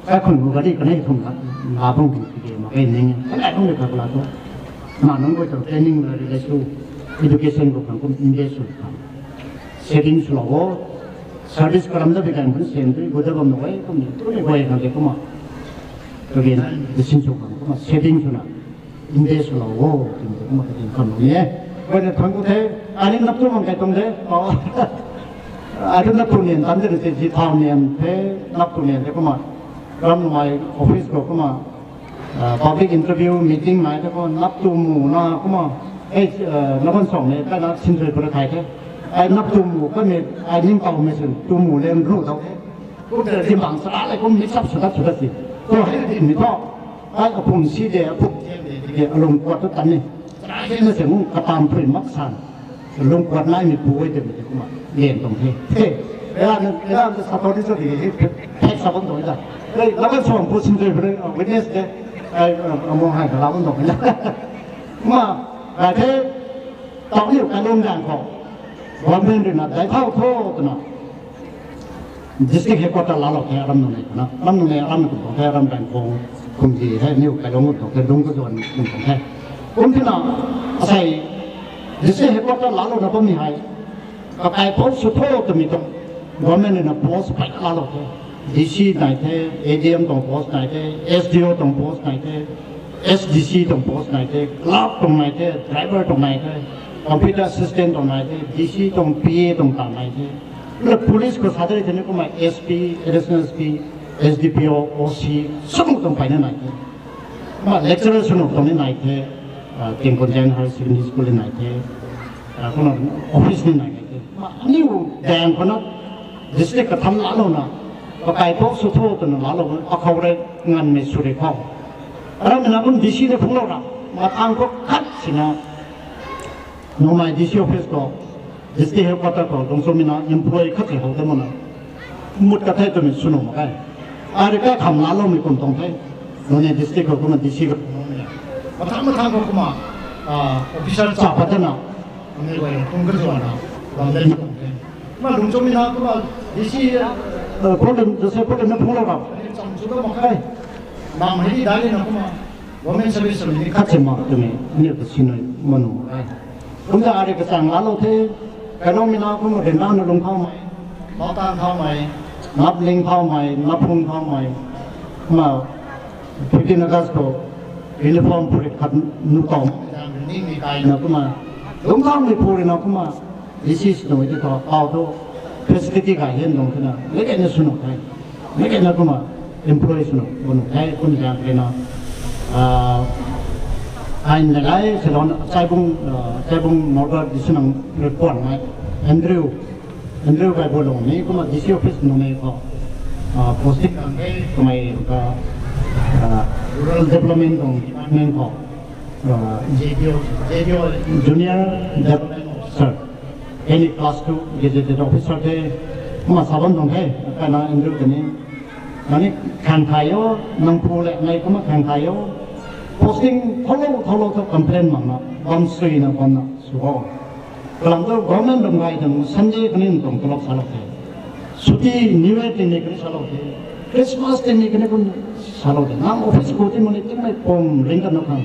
kaikhun khou gari kanei thum na, la bam khou ti de mak kei ning, kanei kum de kha la tu. Ma nunc guay tuang training la ri le sw, education khou khang kum invest sw khang, saving swlou o. Service karam da bi kan khun sen tu gu da bam nuh e, kum ni tu ni guay khang de kumna, kage na, de sin sw khang kumna saving swna invest swlou o, twmei kumna katin kham lou ni e. Guay na thang ku the, ai ni nap tu mang kai tuang de. Ai tu nap tu nian tan de se, ji thau nian the, nap tu nian the kumna, ramnumei office khou kumna public interview meeting nai the kumna, nap tu mu na kumna, ei, na ban song ne kana sin thui pura thai the. Ai nap tu mu kamei, ai ningtowmei sin tu mu le ru dau the. Kum te zimbang sara le kum mix up sw dat sw dat si, tu hei di mi thu, ai apum si de, apum tian de, de alung kuat tu tan ni, sara hei na se ngu katam pui mak san, lung kuat naimei pu e twmei tei kumna lian tuang the. Hei, era na, era na sa thau di sa di, hei, thek sa bam tuang ta. Hei, la kan suang pu sin thui pura witness de, ai, amo hei kala bam tuang na. Kumna gay the, tau niu kalum zaeng khou, government rui na dai thau tho twna district headquarter laalou the, aram nunc nei twna, aram nunc nei, aram nunc kum tuang the, aram Rangkhong, kum di hei niu kailung kum tuang the, lung kazuan kum tuang the. Kum tina, asei district headquarter laalouna bammei hei, kakaipouc sw tho twmei tuang government rui na post peyna laalou the. D C nai the, A D M tuang post nai the, S D O tuang post nai the, S D C tuang post nai the, clerk tuang nai the, driver tuang nai the, computer assistant tuang nai the, D C tuang P A tuang ta nai the. Kumna police khou sa de thei ni kumna S P, additional S P, S D P O, O C, swnuh tuang peyna nai the. Kumna lecturer swnuh tuang ni nai the, Tingkonjang Higher Secondary School ni nai the, kumna office ni nai the. Kumna aniu daeng khou na district katham laalouna, kakaipouc sw tho twna laalou, akhou rui nganvmei sw ri khou, aram na kum D C ni phungclou ra, matang khou khat sina, Noney D C office khou, district headquarter khou lungcchumei na employee khat si how de mana, mut ka the twmei swnuh mak khe. Ai rui kaikham laaloumei kum tuang the. Noney district khou kumna D C khou, mathang mathang khou kumna officer cha pat dana, noney guay kum kazuanna bam de tuang the. Kumna lungcchumei na kumna D C problem, Joseph problem na phungclou ra, cham chu da mak khe. Bam hei di dai na kumna government service ni khat si mak twmei aniu ta sinui manu e. Kumna ai rui kachang laalou the, kanoumei na kumna ryanrana lung thaumei, mautang thaumei, napling thaumei, naphung thaumei, kumna fifteen August khou uniform phurit khat nuh tawmei, ningmei kaina kumna, lung thaumei phu rui na kumna, D C swnuh tei thu, kau thu facility gay hian tuang thena, meic gayna swnuh the, meic gayna kumna employee swnuh bam nuh the, kum zaeng khou na, ai nai lai se lana, Chaibung, Chaibung Norbert di swna report nai, Andrew, Andrew Gaibulung ni kumna D C office Noney khou posting kan the, kamei ka rural development tuang department khou, J D O, J D O, junior development officer, any class two gazetted officer the, kumna sa bam tuang the, kaina Andrew ta ni, nang ni khang thay o, nang phu le nai kumna khang thay o, posting thoulou thoulou thu complain makna, bam suina bamna sw o. Kalam thu government ram gay tuang Sunday khatni tuang tulop salou the. Chutti New Year tini khatni salou the. Christmas tini khatni kum salou the. Nang office khou ti mani tingmei pum ring kan nuh khang,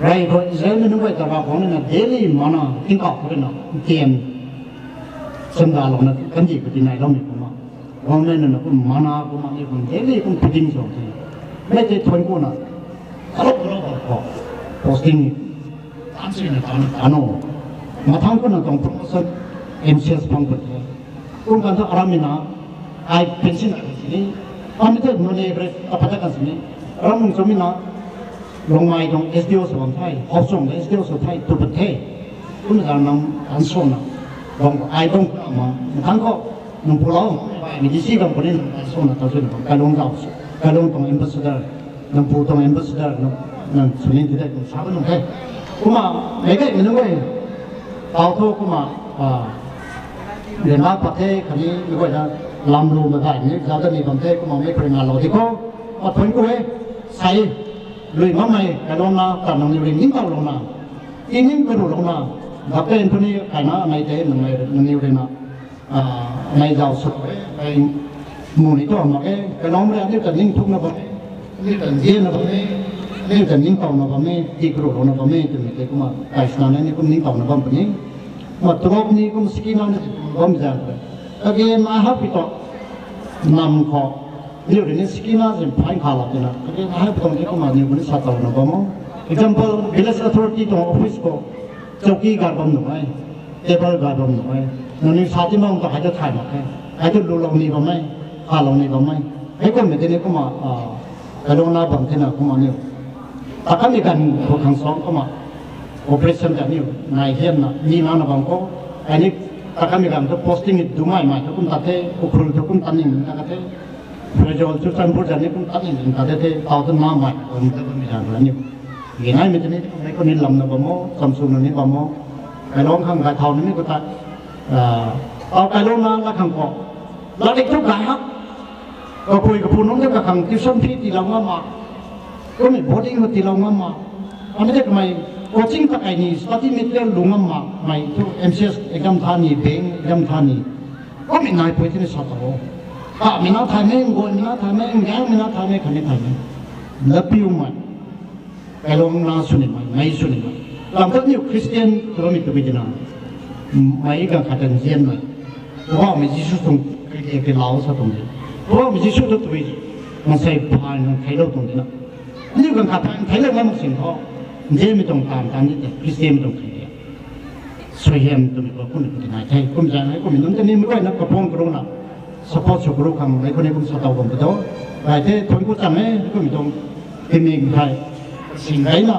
rey khou Israelmei nunc guay ta Ravguangc rui na daily manna tingkauh khou rui na ntian Sanda lou na kan di kati nai lou ni kumna. Government na kum mana kumna ni kum daily kum feeding sw the. Mei tei thuan kuna. Alok alok ko. Posting ni. Tan si na tan ano. Mathang kuna tong promotion M C S phang put the. Kum kan thu aram na. Ai pension na sini. Ami te no ne bre apata kan sini. Aram mung chami na. Longmai dong S D O sw bam thei, Hopsong dong S D O sw thei, tu pat the. Kum zan nang kan sw na. Bang ai dong ma, mathang ko, nang pu lou, mi D C bang puni nang kan sw na, tau sw na, Kailung zau, Kailung tong ambassador, nang pu tong ambassador, nang, nang sw ni ti de, nang sa nung the. Kumna, mei kai mi nung e. Tau thu kumna, ah, Rinna pat the, khatni mi guayna lam lu na dai ni, zau da ni bam the, kumna mei kuri nga lou di ko, pat phun ku e, sai, lui ngam mei, Kailung na, tat nang niw rin ning tau lou na, i ning karu lou na, dap te nthuni, kaina, anei te, nang nei, nang niw rin na, ah, anei zau sw e, kai mu ni tu mak e, Kailung re, aniu ta ning thuk na bam e, aniu ta nzian na bam e, aniu ta ning tau na bam e, ti karu lou na bam e, twmei te kumna, kai sna na ni kum ning tau na bam puni. Ma tulop ni kum scheme na ni bam zan puni. Again, I have to talk. Nam khou. Niw rin ni scheme na zin phaeng kha lou tina. Again, I have to talk ni kumna niw kum ni sa tau na bam o. Example, village authority tuang office khou. Chowki gar bam nu e. Table gar bam nu e. Nang ni sa ti mang ta hai ta thai mak e. Hai ta lu lou ni bam e. Kha lou ni bam e. Hei kum mei tini kumna, ah, Kailung na bam tina kumna niw. Takam ni ganv khou khang song kumna. Operation ta niw, nai hian na, ni na na bam khou. Ai ni takam ni ganv thu posting ni dumai mai thu kum tat the, Ukhrul thu kum tan ning ta ka the. Prajol Churachandpur zan ni kum tan ning ta the the, tau thu na mai, kum ta kum zan ra niw. Ye nai mi tini, mei kum ni lam na bam o, Chamsung na ni bam o. Kailung khang kai thau ni mi kum ta. Ah, tau Kailung na la khang khou. Latrik thu kai hak. Kapui kapu nunc ta kakhang tuition fee tiilou ngam ma. Kumna boarding khou tiilou ngam ma. Ami ta kamei coaching ta kai ni, study material lu ngam ma. Mei thu M C S exam tha ni, bank exam tha ni. Kumna nai pui tini sa ta o. Ka mi na thai mei, ngoi mi na thai mei, ngang mi na thai mei, khatni thai mei. Lapiu mei. Kailung na sw ni mei, mei sw ni mei. Lam ta niw Christian tu mi tu bi tina. Mei ganv khat ta nzian mei. Poubauhmei Jisu tuang kage ke lau sa tuang di. Poubauhmei Jisu tu tui. Mansei phay nang theilou tuang di na. Niw ganv khat ta theilou ngam mak sin khou. Nzian mi tuang tan tan di te, Christian mi tuang kage. Suaihiam twmei khou kum ni kum ti nai the, kum zang hei kum nunc ta ni mi guayna kaphuang karu na. Support sw karu khang mei khou ni kum sa tau bam pu tho. Rai the, thuan ku chang e, kum tuang timi khai. Sing kai na,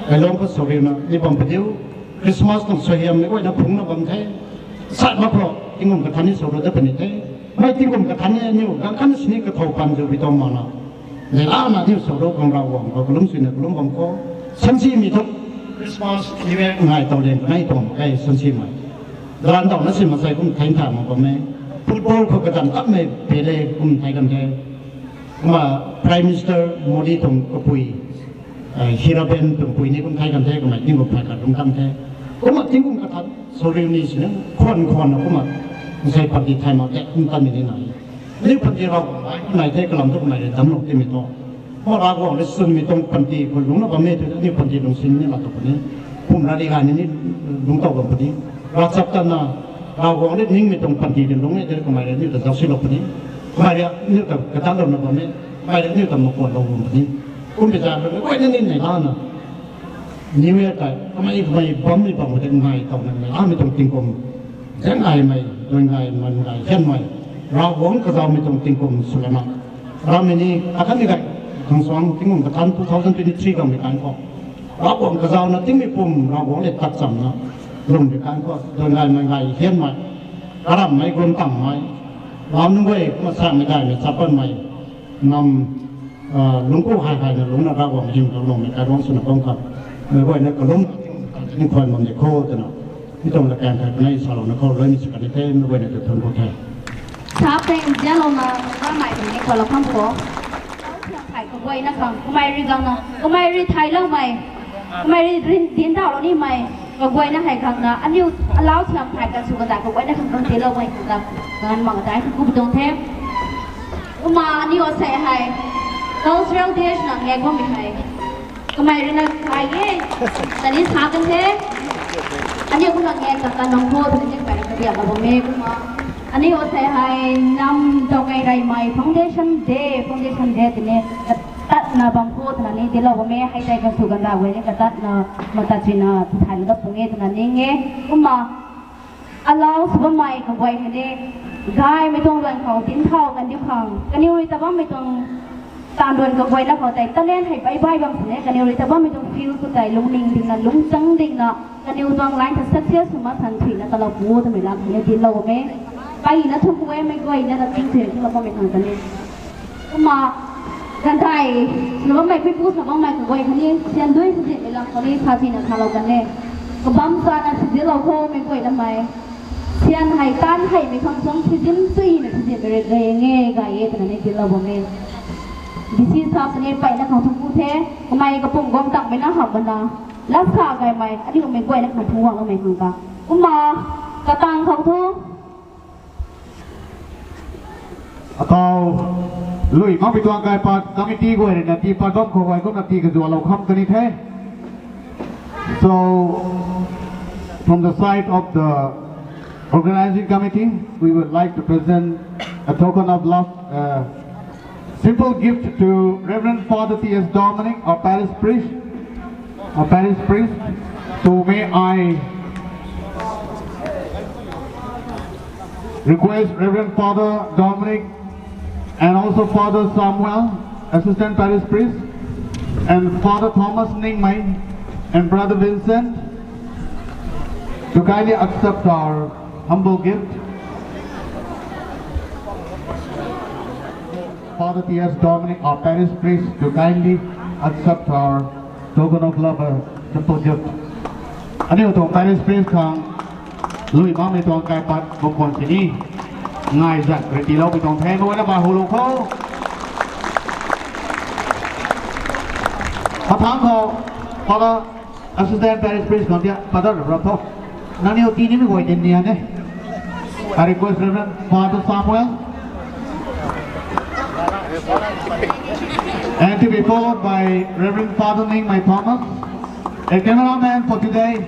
Kailung khou sw riu na, ni bam pu diu. Christmas tuang suaihiam mei guayna phungc na bam the. Sat mak khou, tingkum kathan ni sw ru dat puni the. Mei tingkum kathan ni aniu, ganv khan sini kathau pan zu bi tuang mak na. Neihla na aniu sw ru khang Ravguangc khou kalum swna kalum bam khou. Sansimei thu, Christmas, New Year ngai tau liang kanei tuang mak khe sansimei. Galan dauna si mansei kum thei ntha mak bam e. Football khou kazanc tapmei Pele kum thei kan the. Kumna Prime Minister Modi tuang kapui, eh, Hiraben tuang pui ni kum thei kan the, kamei tingkum phay khat lungc kan the. Kumna tingkum kathan, sorry ni sini, khwan khwan na kumna, nsei panty thay mak the, kum tanmei ni nai. Aniu panty Ravguangc nai the, kalam thu kamei rui damclou timei thu. Kumna Ravguangc rui swmei tuang panty khou lungcna bammei thu, aniu panty lungcsin ni laa tu puni. Kum rari gay ni ni lungc tow bam puni. Ravchaptatna, Ravguangc rui ningmei tuang panty rui lungc e tei kamei rui aniu ta zaucsilou puni. Kamei rui aniu ta katanlouna bammei, kamei rui aniu ta makuanlou bam puni. Kummei zaeng rui guayna ni neihlana. New Year tei kamei kamei bammei bam khou tei ngai towna neilamei tuang tingkum, zaenggaymei, duingaymei, ngai hianmei, Ravguangc kazaumei tuang tingkum swlana. Rammei ni akhatni gay khang suang tingkum kathan two thousand twenty-three ganmei kan khou Ravguangc kazauna tingmei pum Ravguangc le tat chamna lwmmei kan khou duingaymei, ngai hianmei, karammei, guang tangmei, lam nunc guay kumna samei daihmei, chapanmei, nam, ah, lungc ku hay hayna lungcna Ravguangc hym ta lwmmei kailuangc swna bam khat, meic guayna kalum ni khwan bam di khou twna mi tuang lakaeng thei kanei salouna khou luaimei sw kan ni the, meic guayna ta thuanc ku the. Sa peng zianlouna kamei ni khou lou khang khou, thai kaguayna khang kamei rui gangna kamei rui thailoumei, kamei rui rin dintauhlou nimei kaguayna hei khangna aniu alau thiam thai kan sw kata kaguayna khang kan tiiloumei khang ta kan mang tai khang ku tuang the. Kumna aniu asei hei cultural day swna ngak bammei hei kamei ruina kai e, tani sa kan the. Aniu kumna nge kakan nang kho twna ni pai kabiak a bam e kumna. Aniu sei hei nam Dongei Reymei Foundation Day, Foundation Day twni katatna bam kho twna ni dinclou bam e, hei tei kasu ganda guay ni katatna mata china tithailou dat pung e twna ni nge. Kumna allow sw bammei kaguay hei ni gaymei tuang luan khou dinc thau kan diu khang kaniw rui ta bammei tuang taanv luan kaguayna khou tei talent hei bai bai bam sini kaniw rui ta bammei tuang field khou tei lungning dingna lungchang dingna kaniw tuang line ta success sw mak san thuina talou pu twmei lam hei ni dinclou bam e. Paina thuk e mei guayna na ting thuina thulou bammei khang ta ni. Kumna ganthei swna bammei puipu swna bammei kaguay khatni sian dui sazin mei lam khou ni sa tina salou kan e. Kabam sana sazin lou khou mei guay namei sian hei tan heimei khang suang sazin suina sazin mei rui gay nge gay e twna ni dinclou bam e. B C sap ni paina khang thuk pu the, kamei kapum guang takmei na hamh mana. Lat sa gaymei aniu mei guayna khang thuk guanglou mei khang ta. Kumna katang khou thu Atau lui makmei tuang kaipat committee guay rui na tii pat bam khou guay kumna tii kazualou kham kan ni the. So, from the side of the organizing committee, we would like to present a token of love, uh, simple gift to Reverend Father T S Dominic, our parish priest, our parish priest. So may I request Reverend Father Dominic and also Father Samuel, Assistant Parish Priest, and Father Thomas Ningmei and Brother Vincent to kindly accept our humble gift. Father T S Dominic, our parish priest, to kindly accept our token of love, a simple gift. Aniu tuang parish priest khang lui makmei tuang kaipat bam khwan sini ngai zat rui tiiloumei tuang the, mei na ba hulou khou. Pathang khou, Father Assistant Parish Priest khang tia, Father rap tho. Nangniw tii nimei guay din ni a ne. I request Reverend Father Samuel. And to be followed by Reverend Father Ningmei Thomas, a cameraman for today.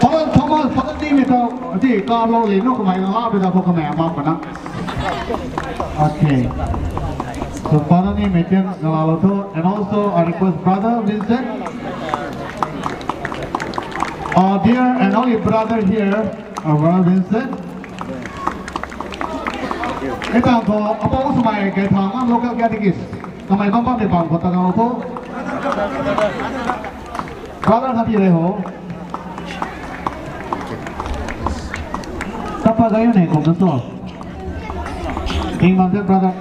Father Thomas, Father Ningmei tho, ti kap lou li no kamei na la pi da khou kamei ama pa na. Okay. So Father Ningmei tian na la lou tho, and also I request Brother Vincent, our dear and only brother here, our Brother Vincent. Hei tang thu, apou swmei Gaethang Ngam local catechist. Kamei bam bam ni bam khou ta ngau tho. Brother khat ti rei ho. Tapa gayu ne kum na so. King Mountain brother.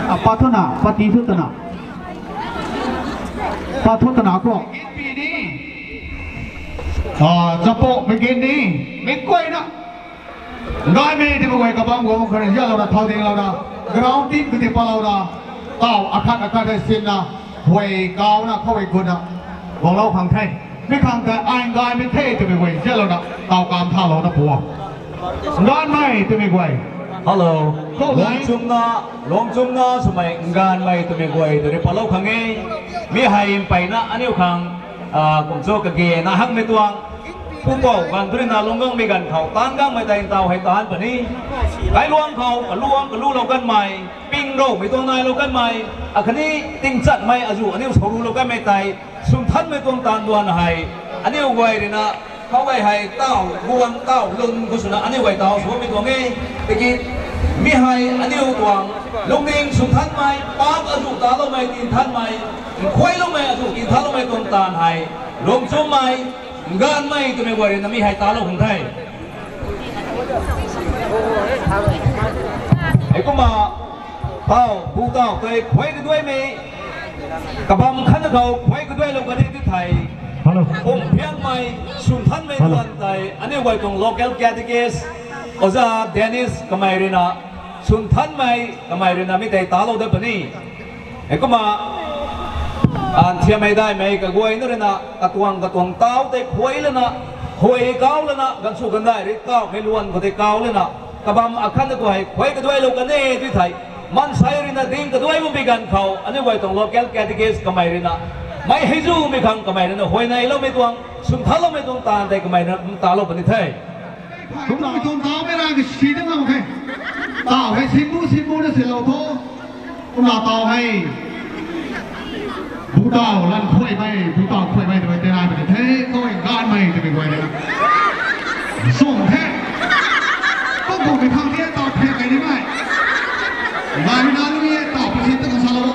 Ah, pa thu na, pa ti thu ta na. Pa thu ta na ko. Ah, chapo, mei gin ni, mei kuay na. Ngai mei ti mei guay kabam guang kha rui zialou na thau ding lou na, ground team kati palou na, tau akhat akhat hei sin na, huay kau na, khou hei gut na, guanglou khang the. Mi khang ta ai ngai mei the twmei guay zialou na, tau kam thalou na pu. Nganmei twmei guay. Hello. Khou nai. Lungchumna, lungchumna swmei nganmei twmei guay tw rui palou khang e. Mi hei mpeyna aniu khang, ah, kum cho kage na hakmei tuang. Pupouc ganv tu rui na lungc gangmei ganv khou, taanv gangmei tei ntau hei taanc puni. Kailuang khou, kaluang, kalulou kanmei, ping roumei tuang nailou kanmei, akhatni tingchatmei azuh aniu sourulou kanmei tei, swnthanmei tuang taanv duan hei, aniu guay rui na, khou guay hei tau, guang tau, lun khou swna aniu guay tau sw bammei tuang e, tiki, mi hei aniu tuang, lungning swnthanmei, paap azuh taloumei, tinthanmei, nkhuailoumei azuh tinthanloumei tuang taanv hei, lungchummei, nganmei twmei guay rui na mi hei talou khang the. Heikumna, tau, pu tau tei khuay kaduaimei, kabam khatna khou khuay kaduailou kan e ti thei. Hello. Pum phiangmei, swnthanmei Hello. Tuan tei, aniu guay tuang local catechist, Oja Dennis kamei rui na, swnthanmei kamei rui na mi tei talou dat puni. Heikumna, ah, nthiammei daihmei kaguayna rui na, katuang katuang tau tei khuay lana, khuay kau lana, ganv sw ganv dai rui kau, mei luan khou tei kau lana, kabam akhatna khou hei khuay kaduailou kan e ti thei. Mansei ruina ding kaduai bumbi ganv khou, aniu guay tuang local catechist kamei ruina, mei hei zu mi khang kamei ruina, huayneyloumei tuang, sumthaloumei tuang taanv tei kamei ruina, talou puni the. Kumna mi tuang taw mei rang kasi ta ngam khe. Taw hei simbu simbu na silou tho. Kumna taw hei. Butau lan khuay mei, butau khuay mei twmei tei nai puni the, koi ganmei twmei guay na. Sung the. Kum kum mi khang the taw the kai ni mei. Nai mi na lu ye taw pasi ta kan sa lo.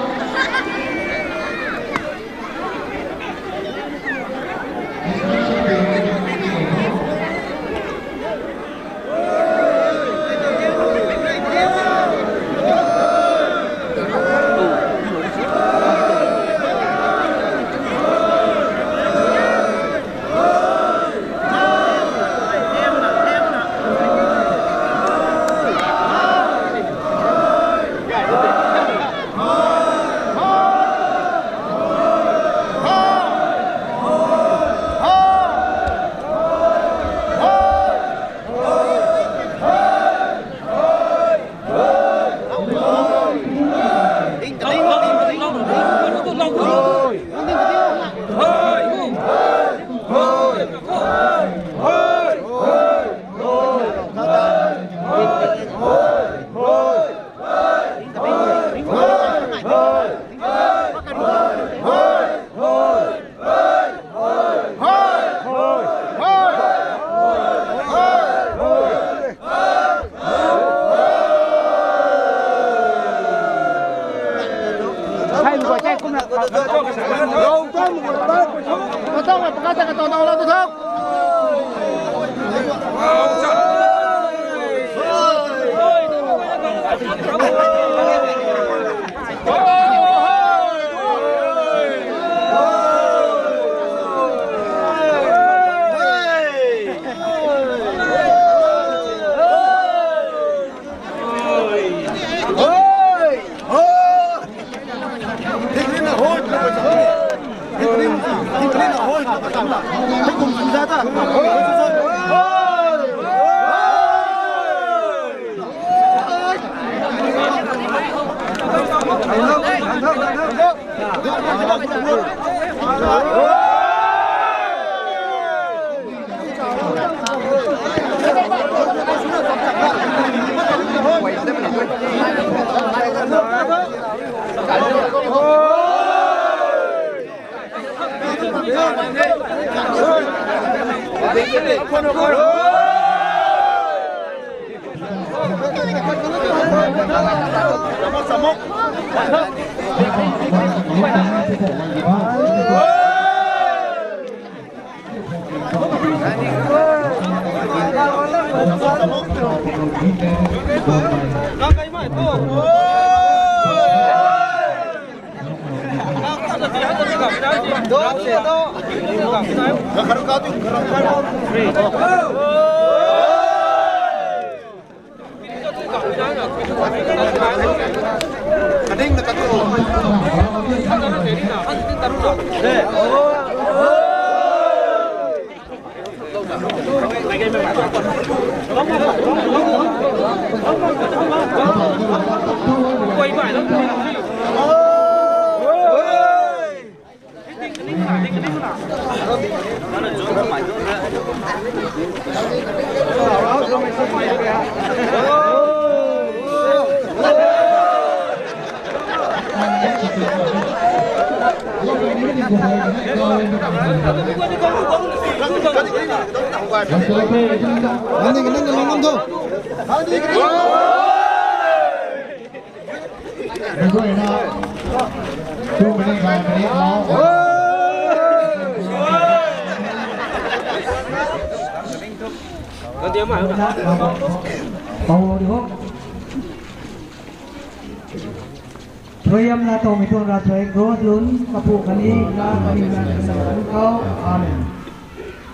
Rui yamna tuang mei tuang ravsuai cross lun kapu kani na kani na kani kau. Amen.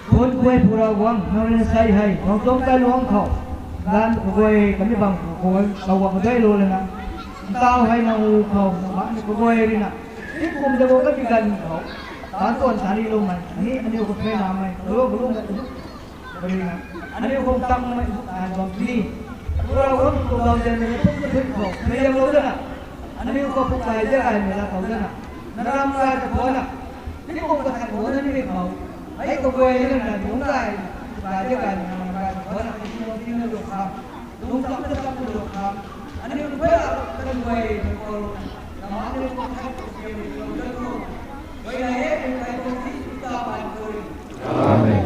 Pun kuay pura guang nang rui na sai hei guang tuang kai luang khou, dan kaguay kami bang kaguay kau guang dai lu lana, ntau hei nang u khou nang bang kaguay rui na, tingkum da guang kami gan khou, tan tuan tani lumei ni aniu khou thei namei lu lu na, rui na, aniu khou tangmei lu na bam ni. Ravguangc tuang lau zan ni pum ta pui khou mei yam lou dana, aniu khou puk kai de ai mei la khou dana, naram kai ta khou na, ni pum ta khat khou na ni mei khou, hei khou guay na na lungc kai, kai de ai mei naram kai ta khou na, ni pum ta pui na lou khang, lung tam ta tam lou khang, aniu khou la kan guay na khou, na ma ni pum khat khou siam ni lou dana, guay na he ni kai khou si ta bai khou. Amen.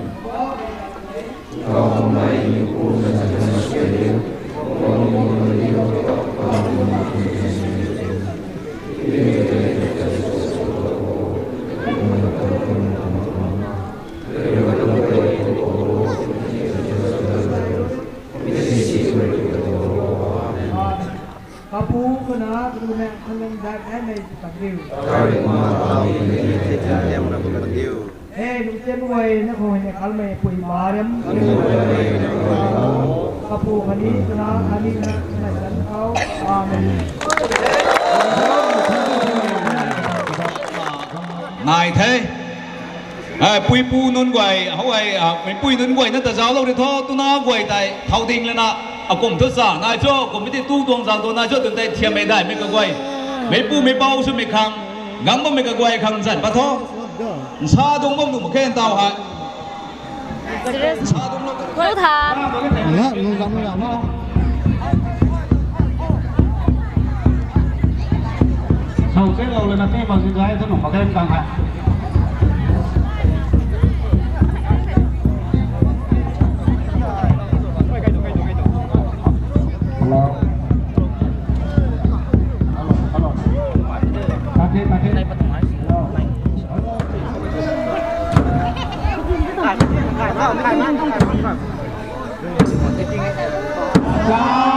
Kapu, Kanac, Ruhmei, Nthanmei, Zat, Nthanmei, Pathian. He, lungcsiam guay na khou hei kalmei pui Mariam. Kapu, Kani, Kanac, Kani, Kanac, Kanac, Kanac, Kanac. Amen. Nai the. Ai, puipu nunc guay, how ai, a, meipui nunc guay na ta zauclou ri tho, tuna guay tei, thau ding lana, akum thu za, nai cho, kum mei ti tu tuang zang tu, nai cho, tun tei thiam mei dai, mei kaguay. Meipu, meipou sw mei khang, gang bam mei kaguay khang zan pat tho. Nsa dung bam nu mak khe ntau hei. Nsa dung lou. Lu tha. Lu zam lu zam lu. Sau se lou lana ti bam si zai thu nu mak khe ntang hei. Hello. Hello, hello. Thank you, thank you. Hello.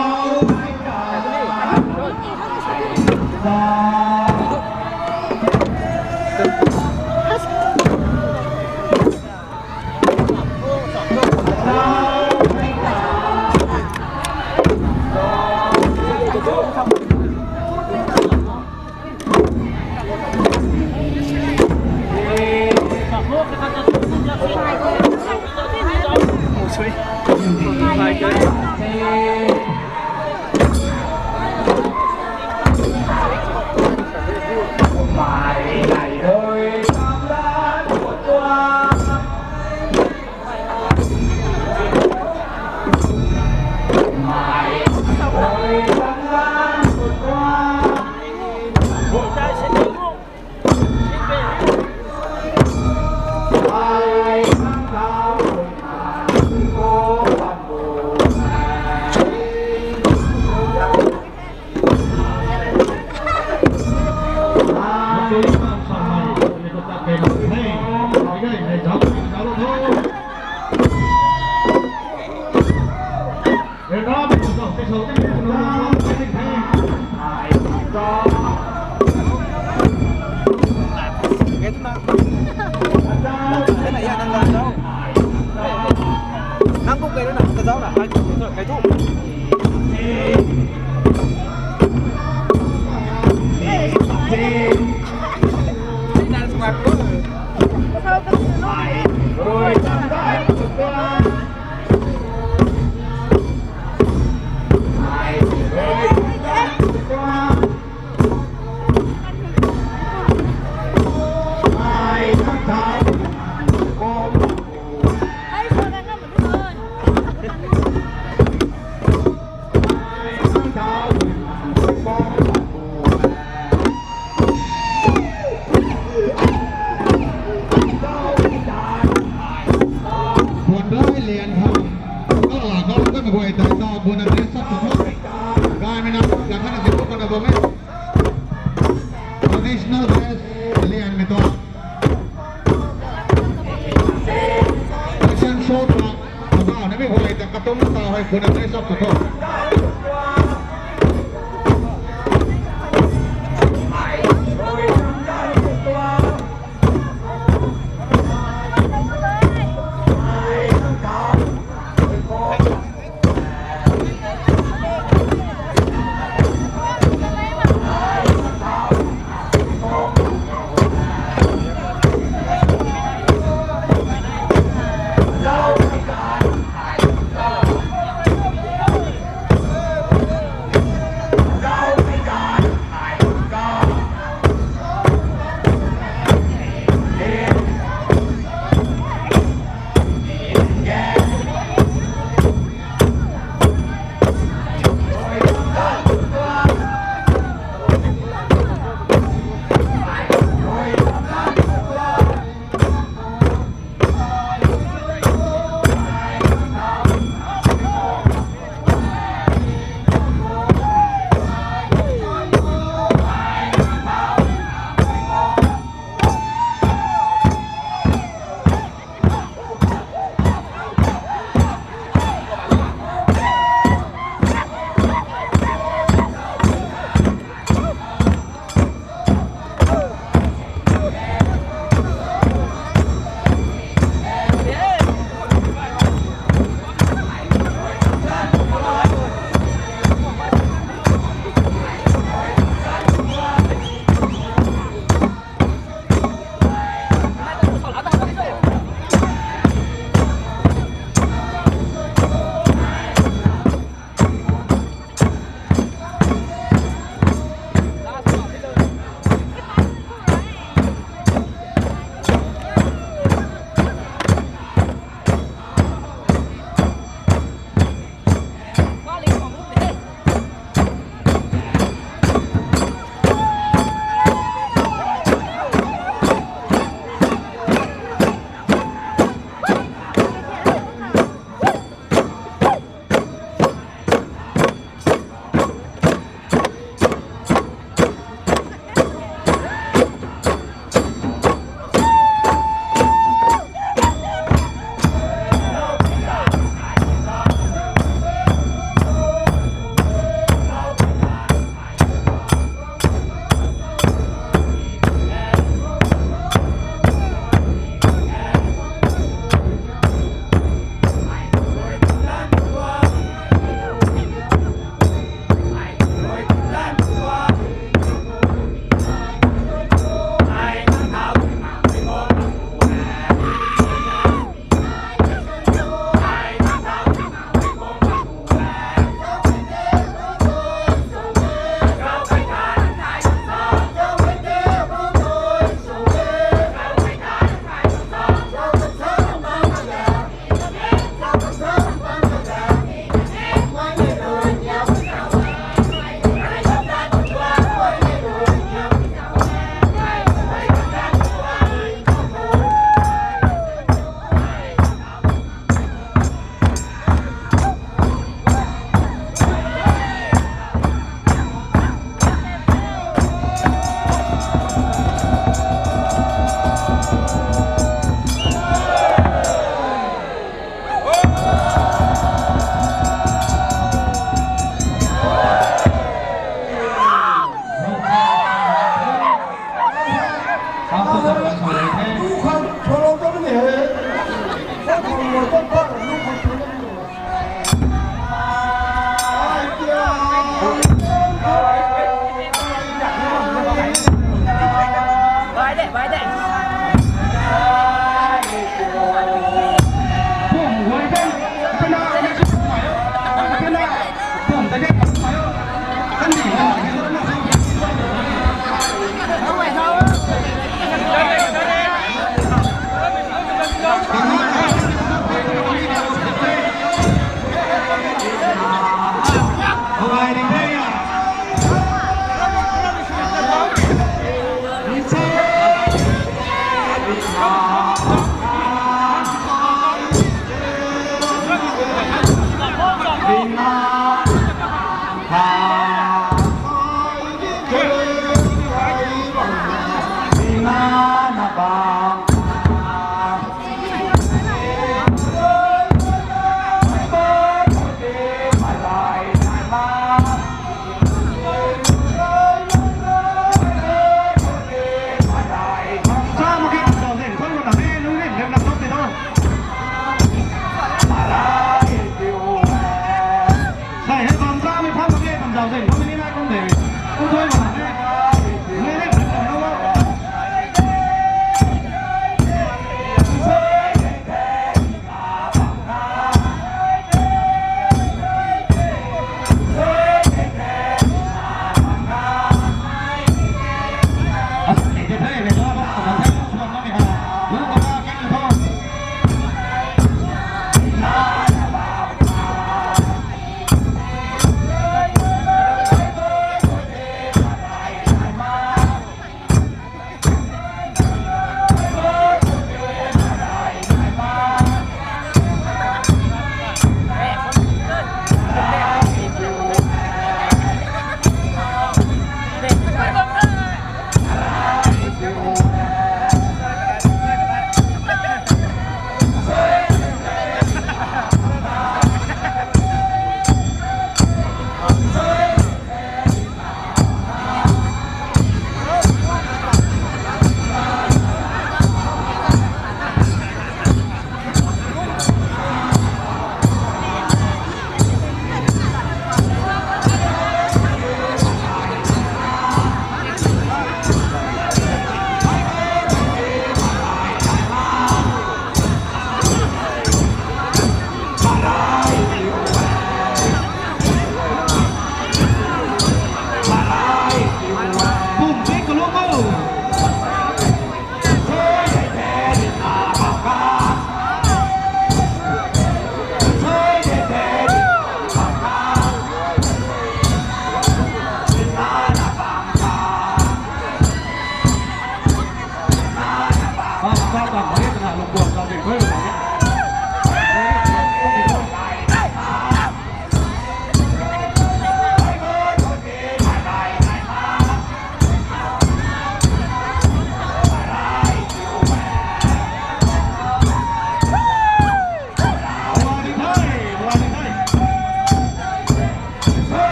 Nang buk kai na, ka zau na, kai tu, kai tu. Bun dai lian tho. Kala kau kan guay tai tho, bun na dress up tho. Gaymei na, la khan na zip ko na bam e. Traditional dress lianmei tho. Fashion show tho. Abau na mi guay ta katung tho hei, bun na dress up tho.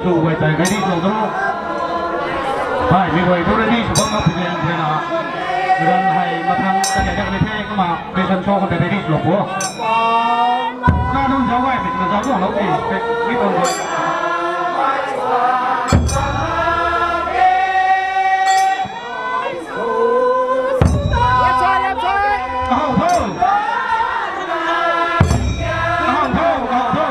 Lu guay tei ready sw tho. Hai, mi guay thu ready sw bam na pi liang the na. Ran hei mathang ta kei dak ni the kumna, fashion show khou tei ready sw lou pw. Ka nunc zauc guay, mi na zauc guang lou ti, mi tuang guay. Kahou tho. Kahou tho, kahou tho.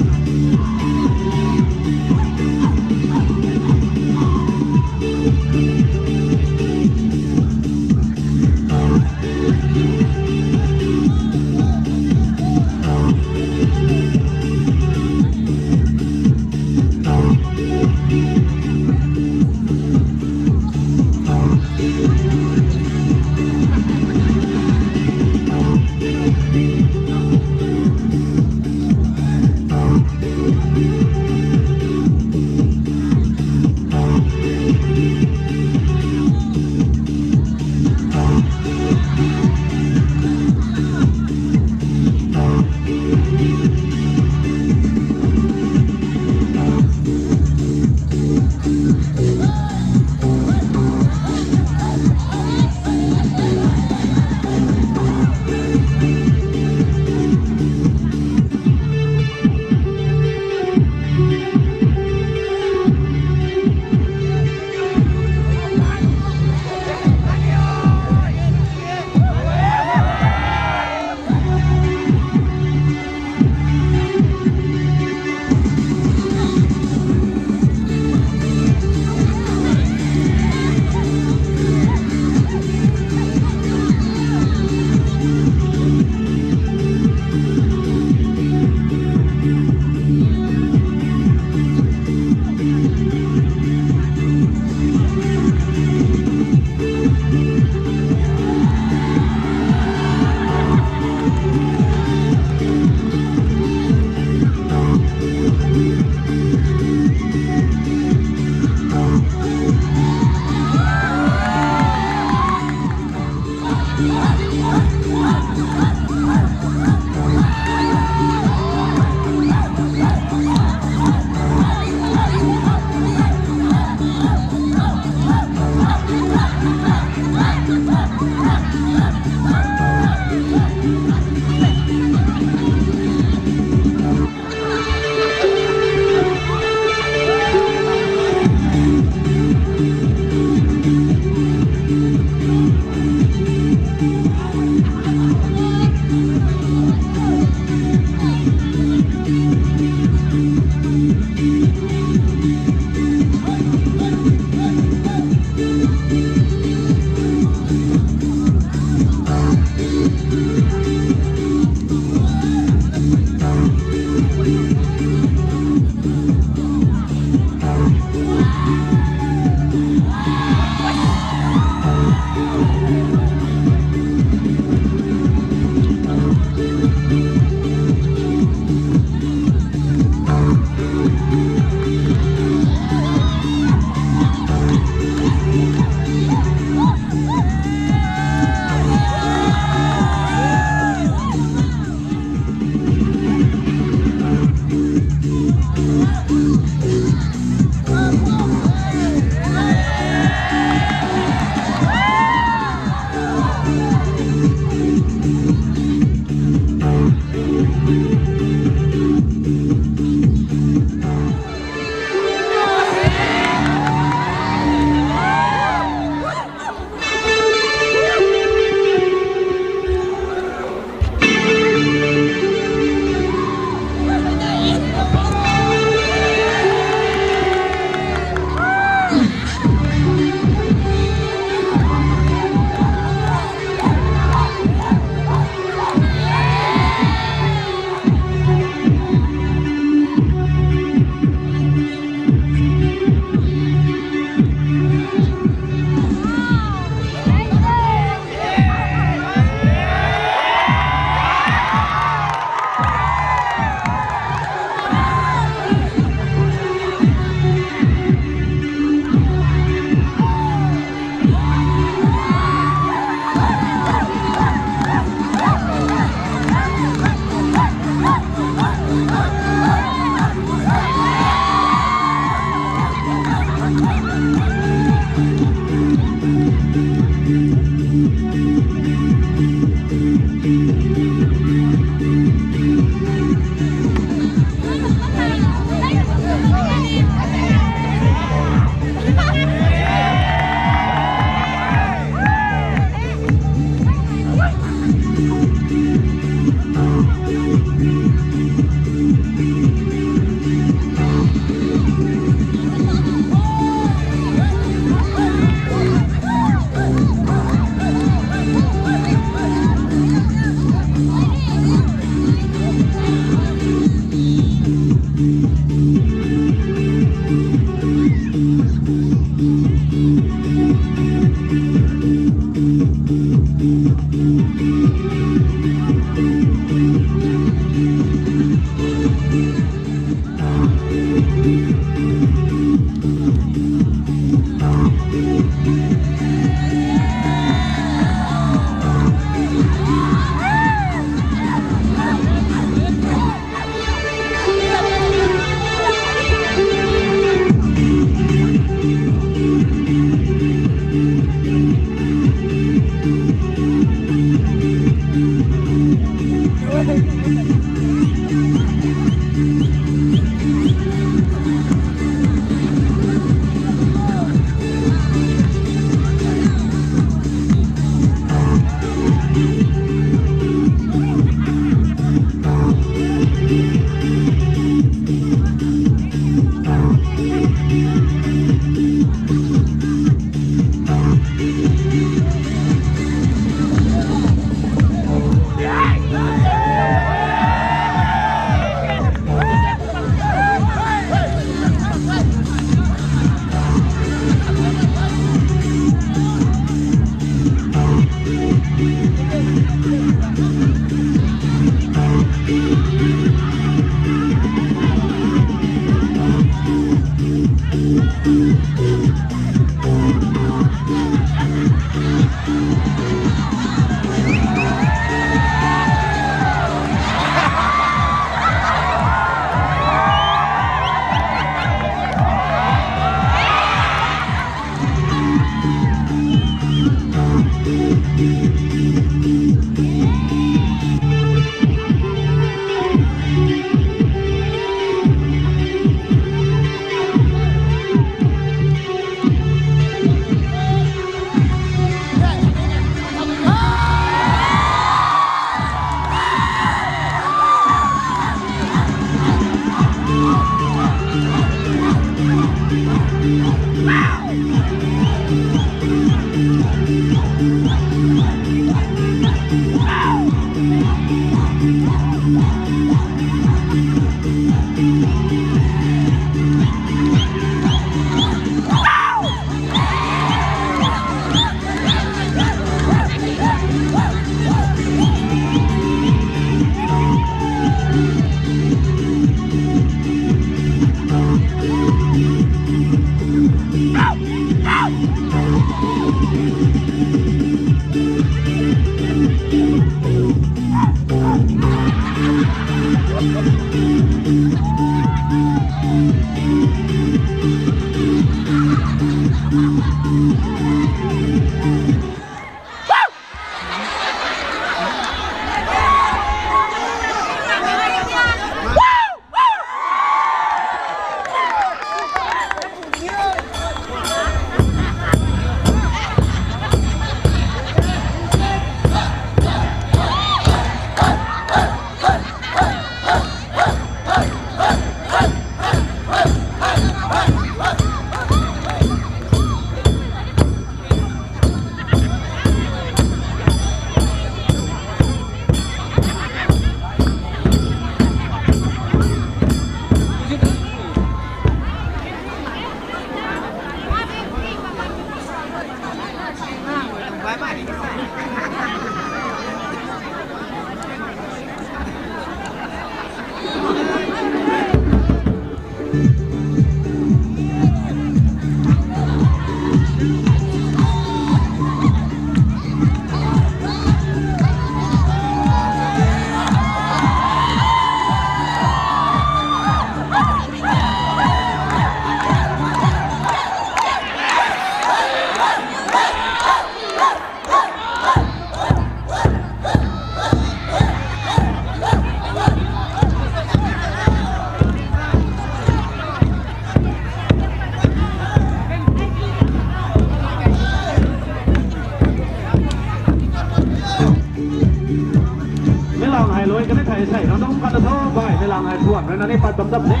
Meilang hei lui kanei thei sei nang dungc khat na tho, bai, meilang hei thuan rui na ni pat bam dam ni.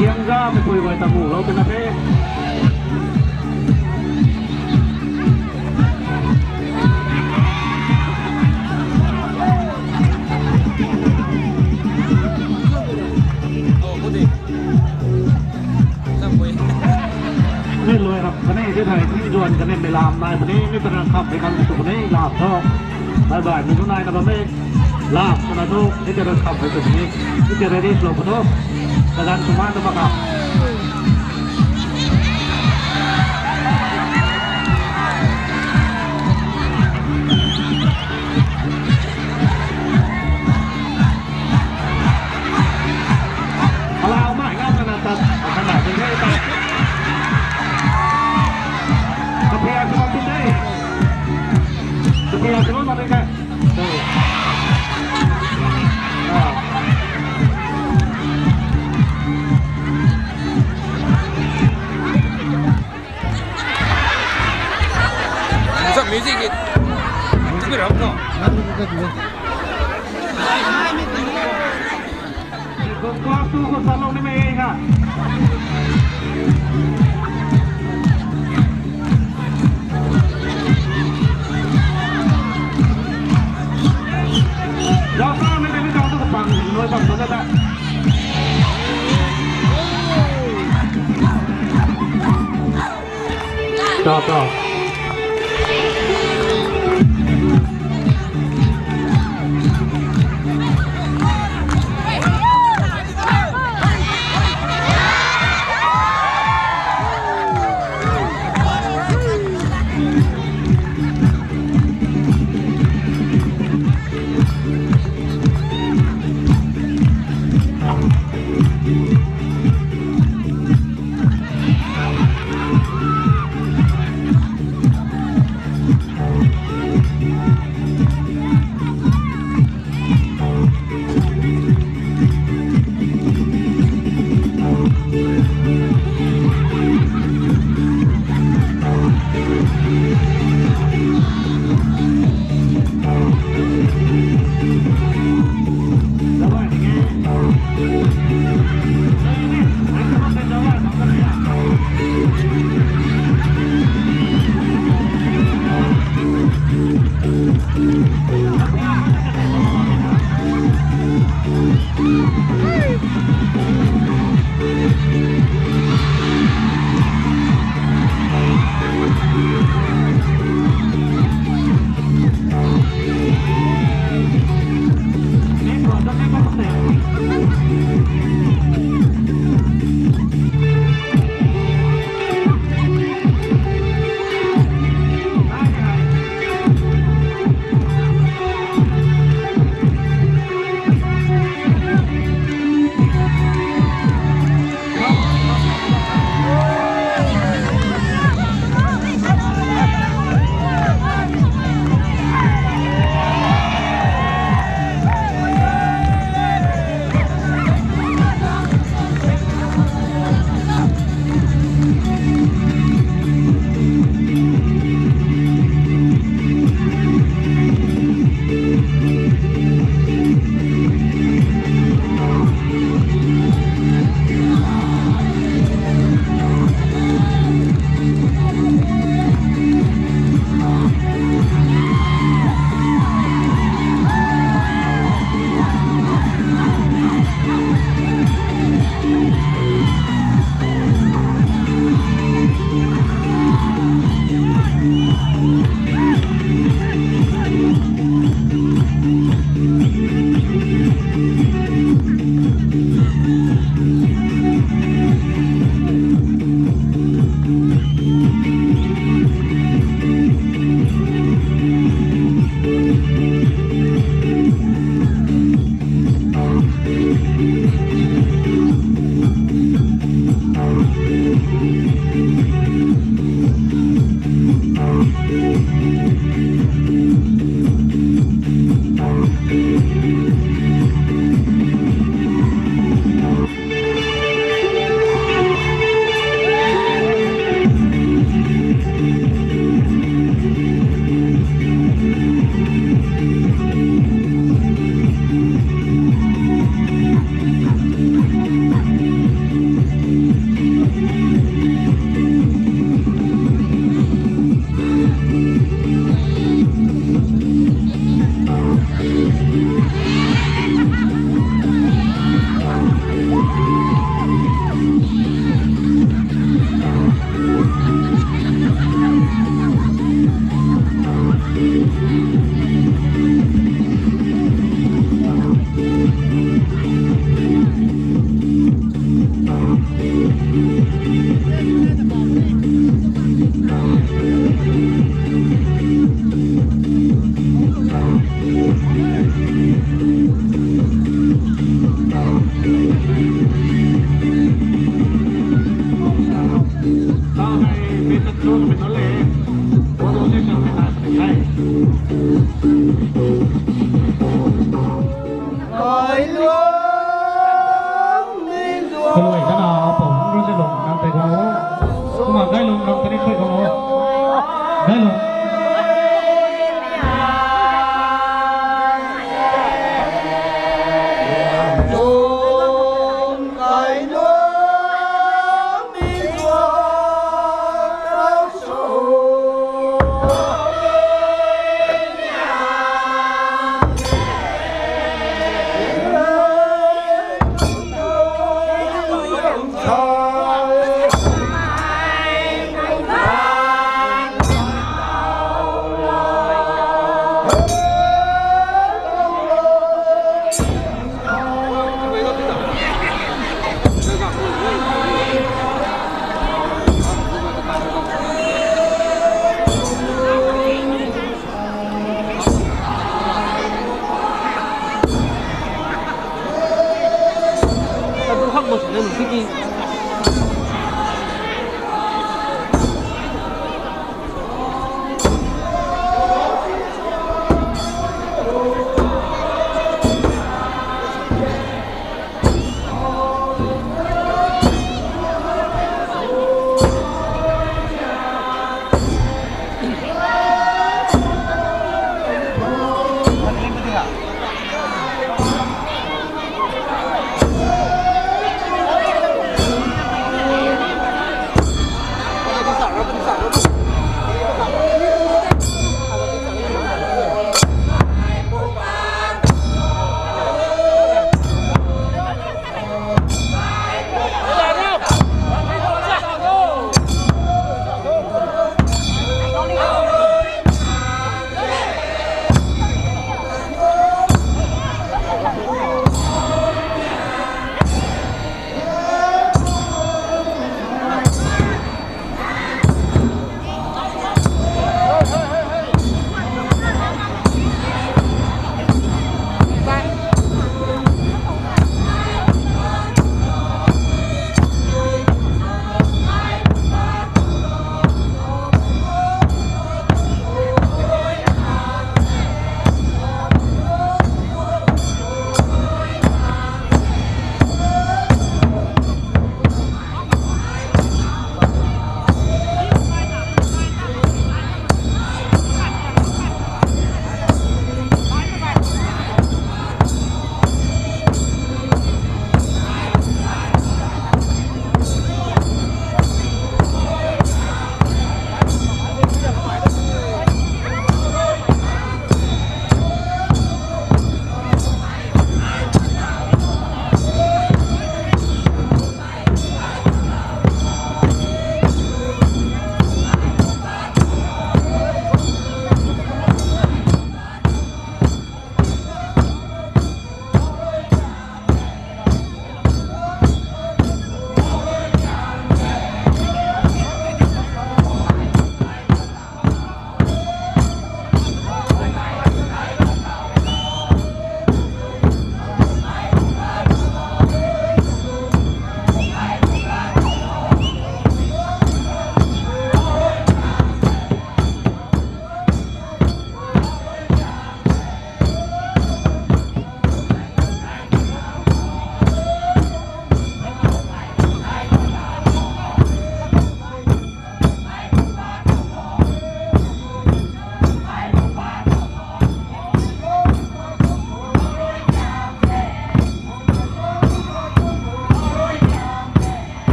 Kiang za mei pui guay ta mulou twna the. Mi lui rap kani ti thei, mi zuan kani mi lam nai puni, mi tana kham mi kan tu puni, lam tho. Bye bye, mi tu nai na bam e. Lam tana tu, mi tana kham mi tu puni, mi tana ready slow pa tho. Kadan suman tu maka. Alau mai ngam na tat, akan na tat. Kapia sima tat de. Kapia sima tat de. Class two khou salou nimei e na. Zauc sa mei tei ni zauc tu kapang nui bam tu na ta. Zauc, zauc. Kalui kana apou hungru se lung nang tei khou. Kumna gailung nang tei ni tei khou. Gailung.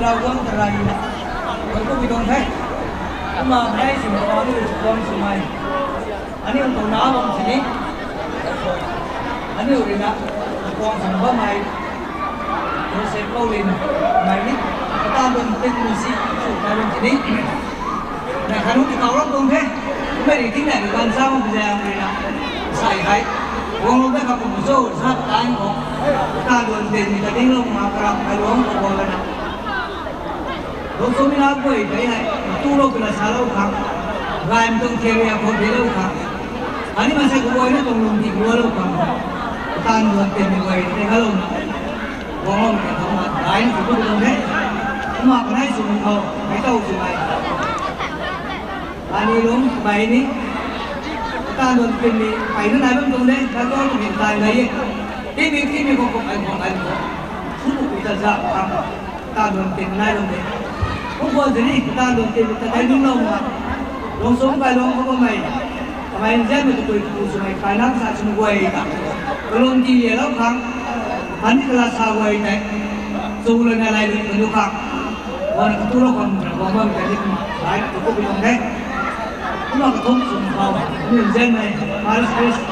Ravguangc ta reyna, koi kummei tuang the. Kumna mei sw mak khou aniu rui kuang swmei, aniu tuang na bam sini, aniu rui na kuang swna bammei, Joseph Koulin, mei ni, kata bam tin ni si, sw kai bam sini. Nai khat nunc ti kau rap tuang the. Mei ri ting nai ri kan sa bam zaeng rui na, sai hei, guang lou da kha kum cho sa tan khou, kata bam tin ni ta ding lou ma karam kai lou khou guang lana. Lungsummei na guay tei hei, tu lou puna sa lou khang, gaymei tuang theory khou di lou khang, ani maansei kaguayna tuang lung di gualou khang, kata bam tin ni guay tei kalouna, guang lou ni khou ma, gaymei tu lou tuang the. Kumna kanei swmei khou, mei tow swmei, ani lung mei ni, kata bam tin ni, peyna nai bam tuang de, doctor tu min tai nai e. Timi, timi khou khou ai khou ai khou, sw tu ta za khang, kata bam tin nai bam de. Kum guan sini, kata bam tin ta kai nunglou ma, lungsummei kai lung khou bammei, kamei nzianmei tu tui tu swmei kai nang sa swmei guay ta, kalun ti lialou khang, ani kala sa guay tei, sw lana lai lun kanu khang, guang katu lou khang, guang bam tei ni kumna, lai katu kummei tuang the. Kumna kathumh swmei khou, ni nzianmei, Parish Priest,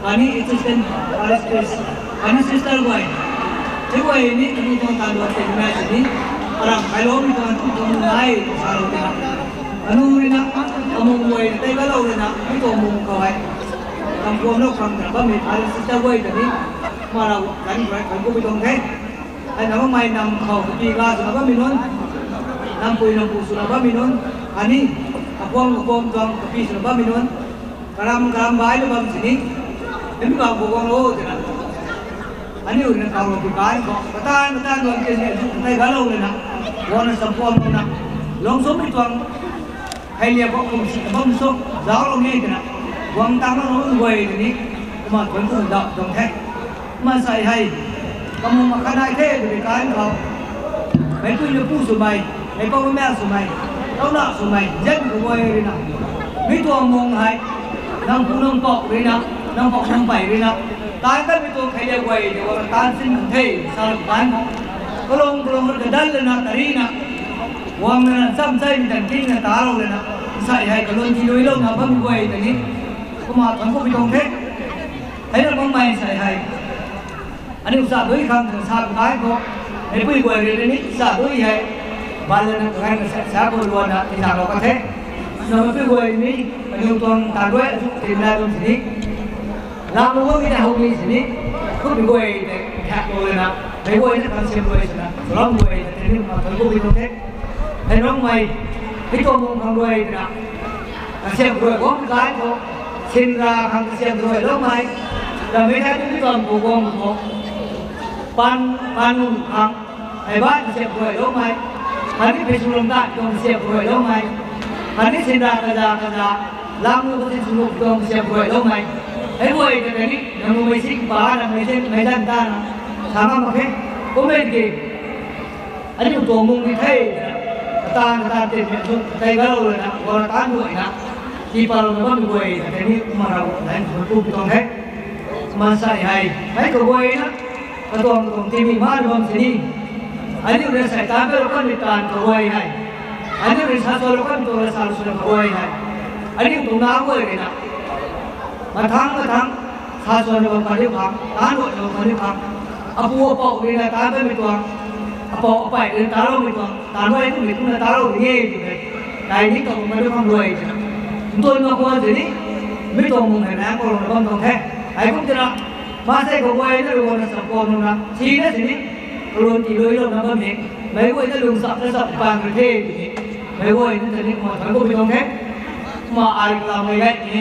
khatni assistant Parish Priest, khatni sister guay, hei guay ni kaniw tuang tan duan tinmei sini, aram kailoumei tuang tuang nai salou tina, kanu rui na, kamung guay tei kalou rui na, mi tuang mung khou hei, kamkuamlou khang ta bammei Parish sister guay ta ni, kumna rau kan guay kan kummei tuang the. Hei na bammei nam khou kapi ga swna bammei nunc, nampui nampu swna bammei nunc, khatni, kakuam kakuam tuang kapi swna bammei nunc, karam karam bailou bam sini, hei mi bam khou guanglou twna, aniu rui na kaulou pi kan khou, kata kata duan tin ni azu tei galou lana, guangna sampuamlouna, lungsummei tuang, hei liak khou kum si bam suk zauclou ni twna, guang tanglou nunc guay tei ni, kumna thuanc kum dap tuang the. Kumna sai hei, kamung makhat nai the twmei kan khou, meicpui meipu swmei, meicpou meimaek swmei, tauna swmei, nzianmei kaguay rui na, mi tuang mung hei, nang pu nang pou rui na, nang pou nang pey rui na, taan kanmei tuang kheiliak guay tei guangna taan sin kan the, salou kan khou, kalung kalung rui kadan lana tarina, guang lana cham chaimei tan kingna talou lana, sai hei kalun tiluilouna bammei guay ta ni, kumna thuanc kummei tuang the. Hei na bammei sai hei, aniu sa dui khang twna sa kai khou, meicpui guay rui ni sa dui hei, ban lana kaganv kasa sa khou luanna tizaklou ka the. Na meicpui guay ni, aniu tuang tan rui azu tinna tuang sini, lamlou bammei na howmei sini, kummei guay tei khaklou lana, meic guay na kan siam guay swna, swlam guay ta tei ni kumna thuanc kummei tuang the. Hei nungmei, mi tuang mung khang guay twna, kasiam guay guang kai khou, sinra khang kasiam guayloumei, ramei thei tu mi tuang khou guang khou, pan, pan nung khang, hei bai kasiam guayloumei, khatni pheyswlung ta tuang kasiam guayloumei, khatni sinra kaza kaza, lamlou khou sin swlung tuang kasiam guayloumei, hei guay ta tei ni, nangmei sing pa, nangmei sing, mei dan ta na, sa ngam mak khe, kummei ki, aniu tuang mung di the, kata kata tinmei azu tei galou lana, guangna taan guayna, tii palouna bammei guay ta tei ni kumna rau nai thuanc kummei tuang the. Kumna sai hei, mei kaguayna, katuang tuang timei ma na bam sini, aniu rui sai taan kalou kanmei taan kaguay hei, aniu rui sa sualou kanmei tuang rui sa sualou kaguay hei, aniu tuang na guay rui na, mathang mathang, sa sualou bam kaniw khang, taan guayna bam kaniw khang, apu apou rui na taan kanmei tuang, apou apey rui na taloumei tuang, taan guay kummei kumna talou ni e twmei, kai ni tuang kaniw khang guay twna, ntuan mak khwan sini, mi tuang mung hei na kalouna bam tuang the. Hei kum twna, maansei kaguayna rui guangna sampuamlouna sina sini, kalun tiluilouna bammei, meic guayna lung sap na sap pang rui the twmei, meic guayna ta ni kumna thuanc kummei tuang the. Kumna ai kalam mei gay ni,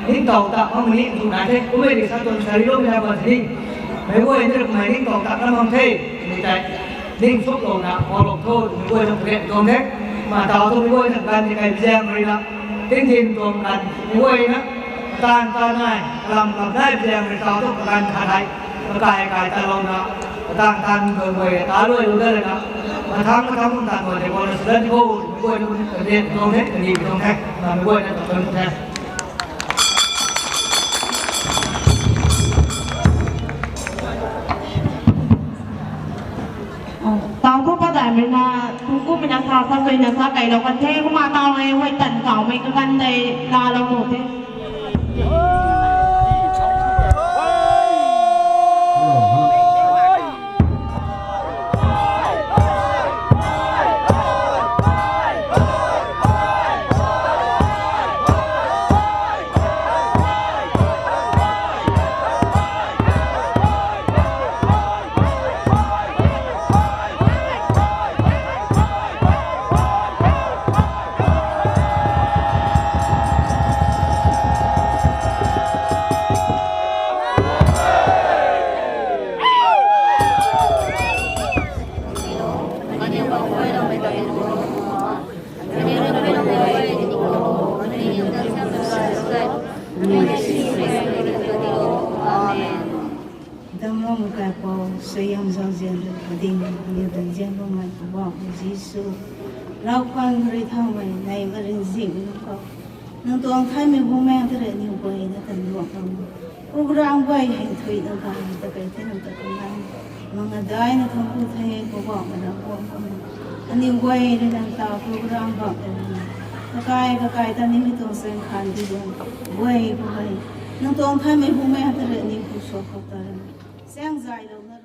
ningtow ta mak ni tu nai the, kummei ri sa tuang sariloumei na bam sini, meic guayna rui kumna ningtow ta na mak the, ni tei, ning suklouna kaloulou tho twmei guay tuang kariak tuang the. Kumna taw thu meic guayna ganv ni kai bizaeng rui na, tingthin tuang ganv meic guayna, taan taan nai, kalam lam nai bizaeng rui taw thu kaganv khat hei, kakai kai talouna, kata kata tuang guay ta luailou dat lana, mathang mathang tuang taan guay tei guangna sw dat khou, meic guayna kariak tuang the, kani tuang the, kumna meic guayna ta tuang the. Taw Pu padaimei na, pu kumei na sa sa zui na sa kailou kan the, kumna taw e, huay tan kawmei kakan dei, laalou nu the. Damlou mei kaipou, suaihiam zauzian rui kading, aniw tan zian bammei Poubauhmei Jisu, lau khwan rui thaumei, nei marin zingh nunc khou, nang tuang thaymei bumaeng ta rui aniw guay na tan luang bam. Program guay hei thuy nang kan ta kei the nang ta kan nang. Mang adaina thangc ku the, Poubauhmei Ravguangc bam. Aniw guay rui nang ta program bam ta rui na. Kakai, kakai ta nimei tuang saeng khan di bam. Guay khou hei. Nang tuang thaymei bumaeng ta rui aniw khou suak khou ta rui na. Saeng zaylouna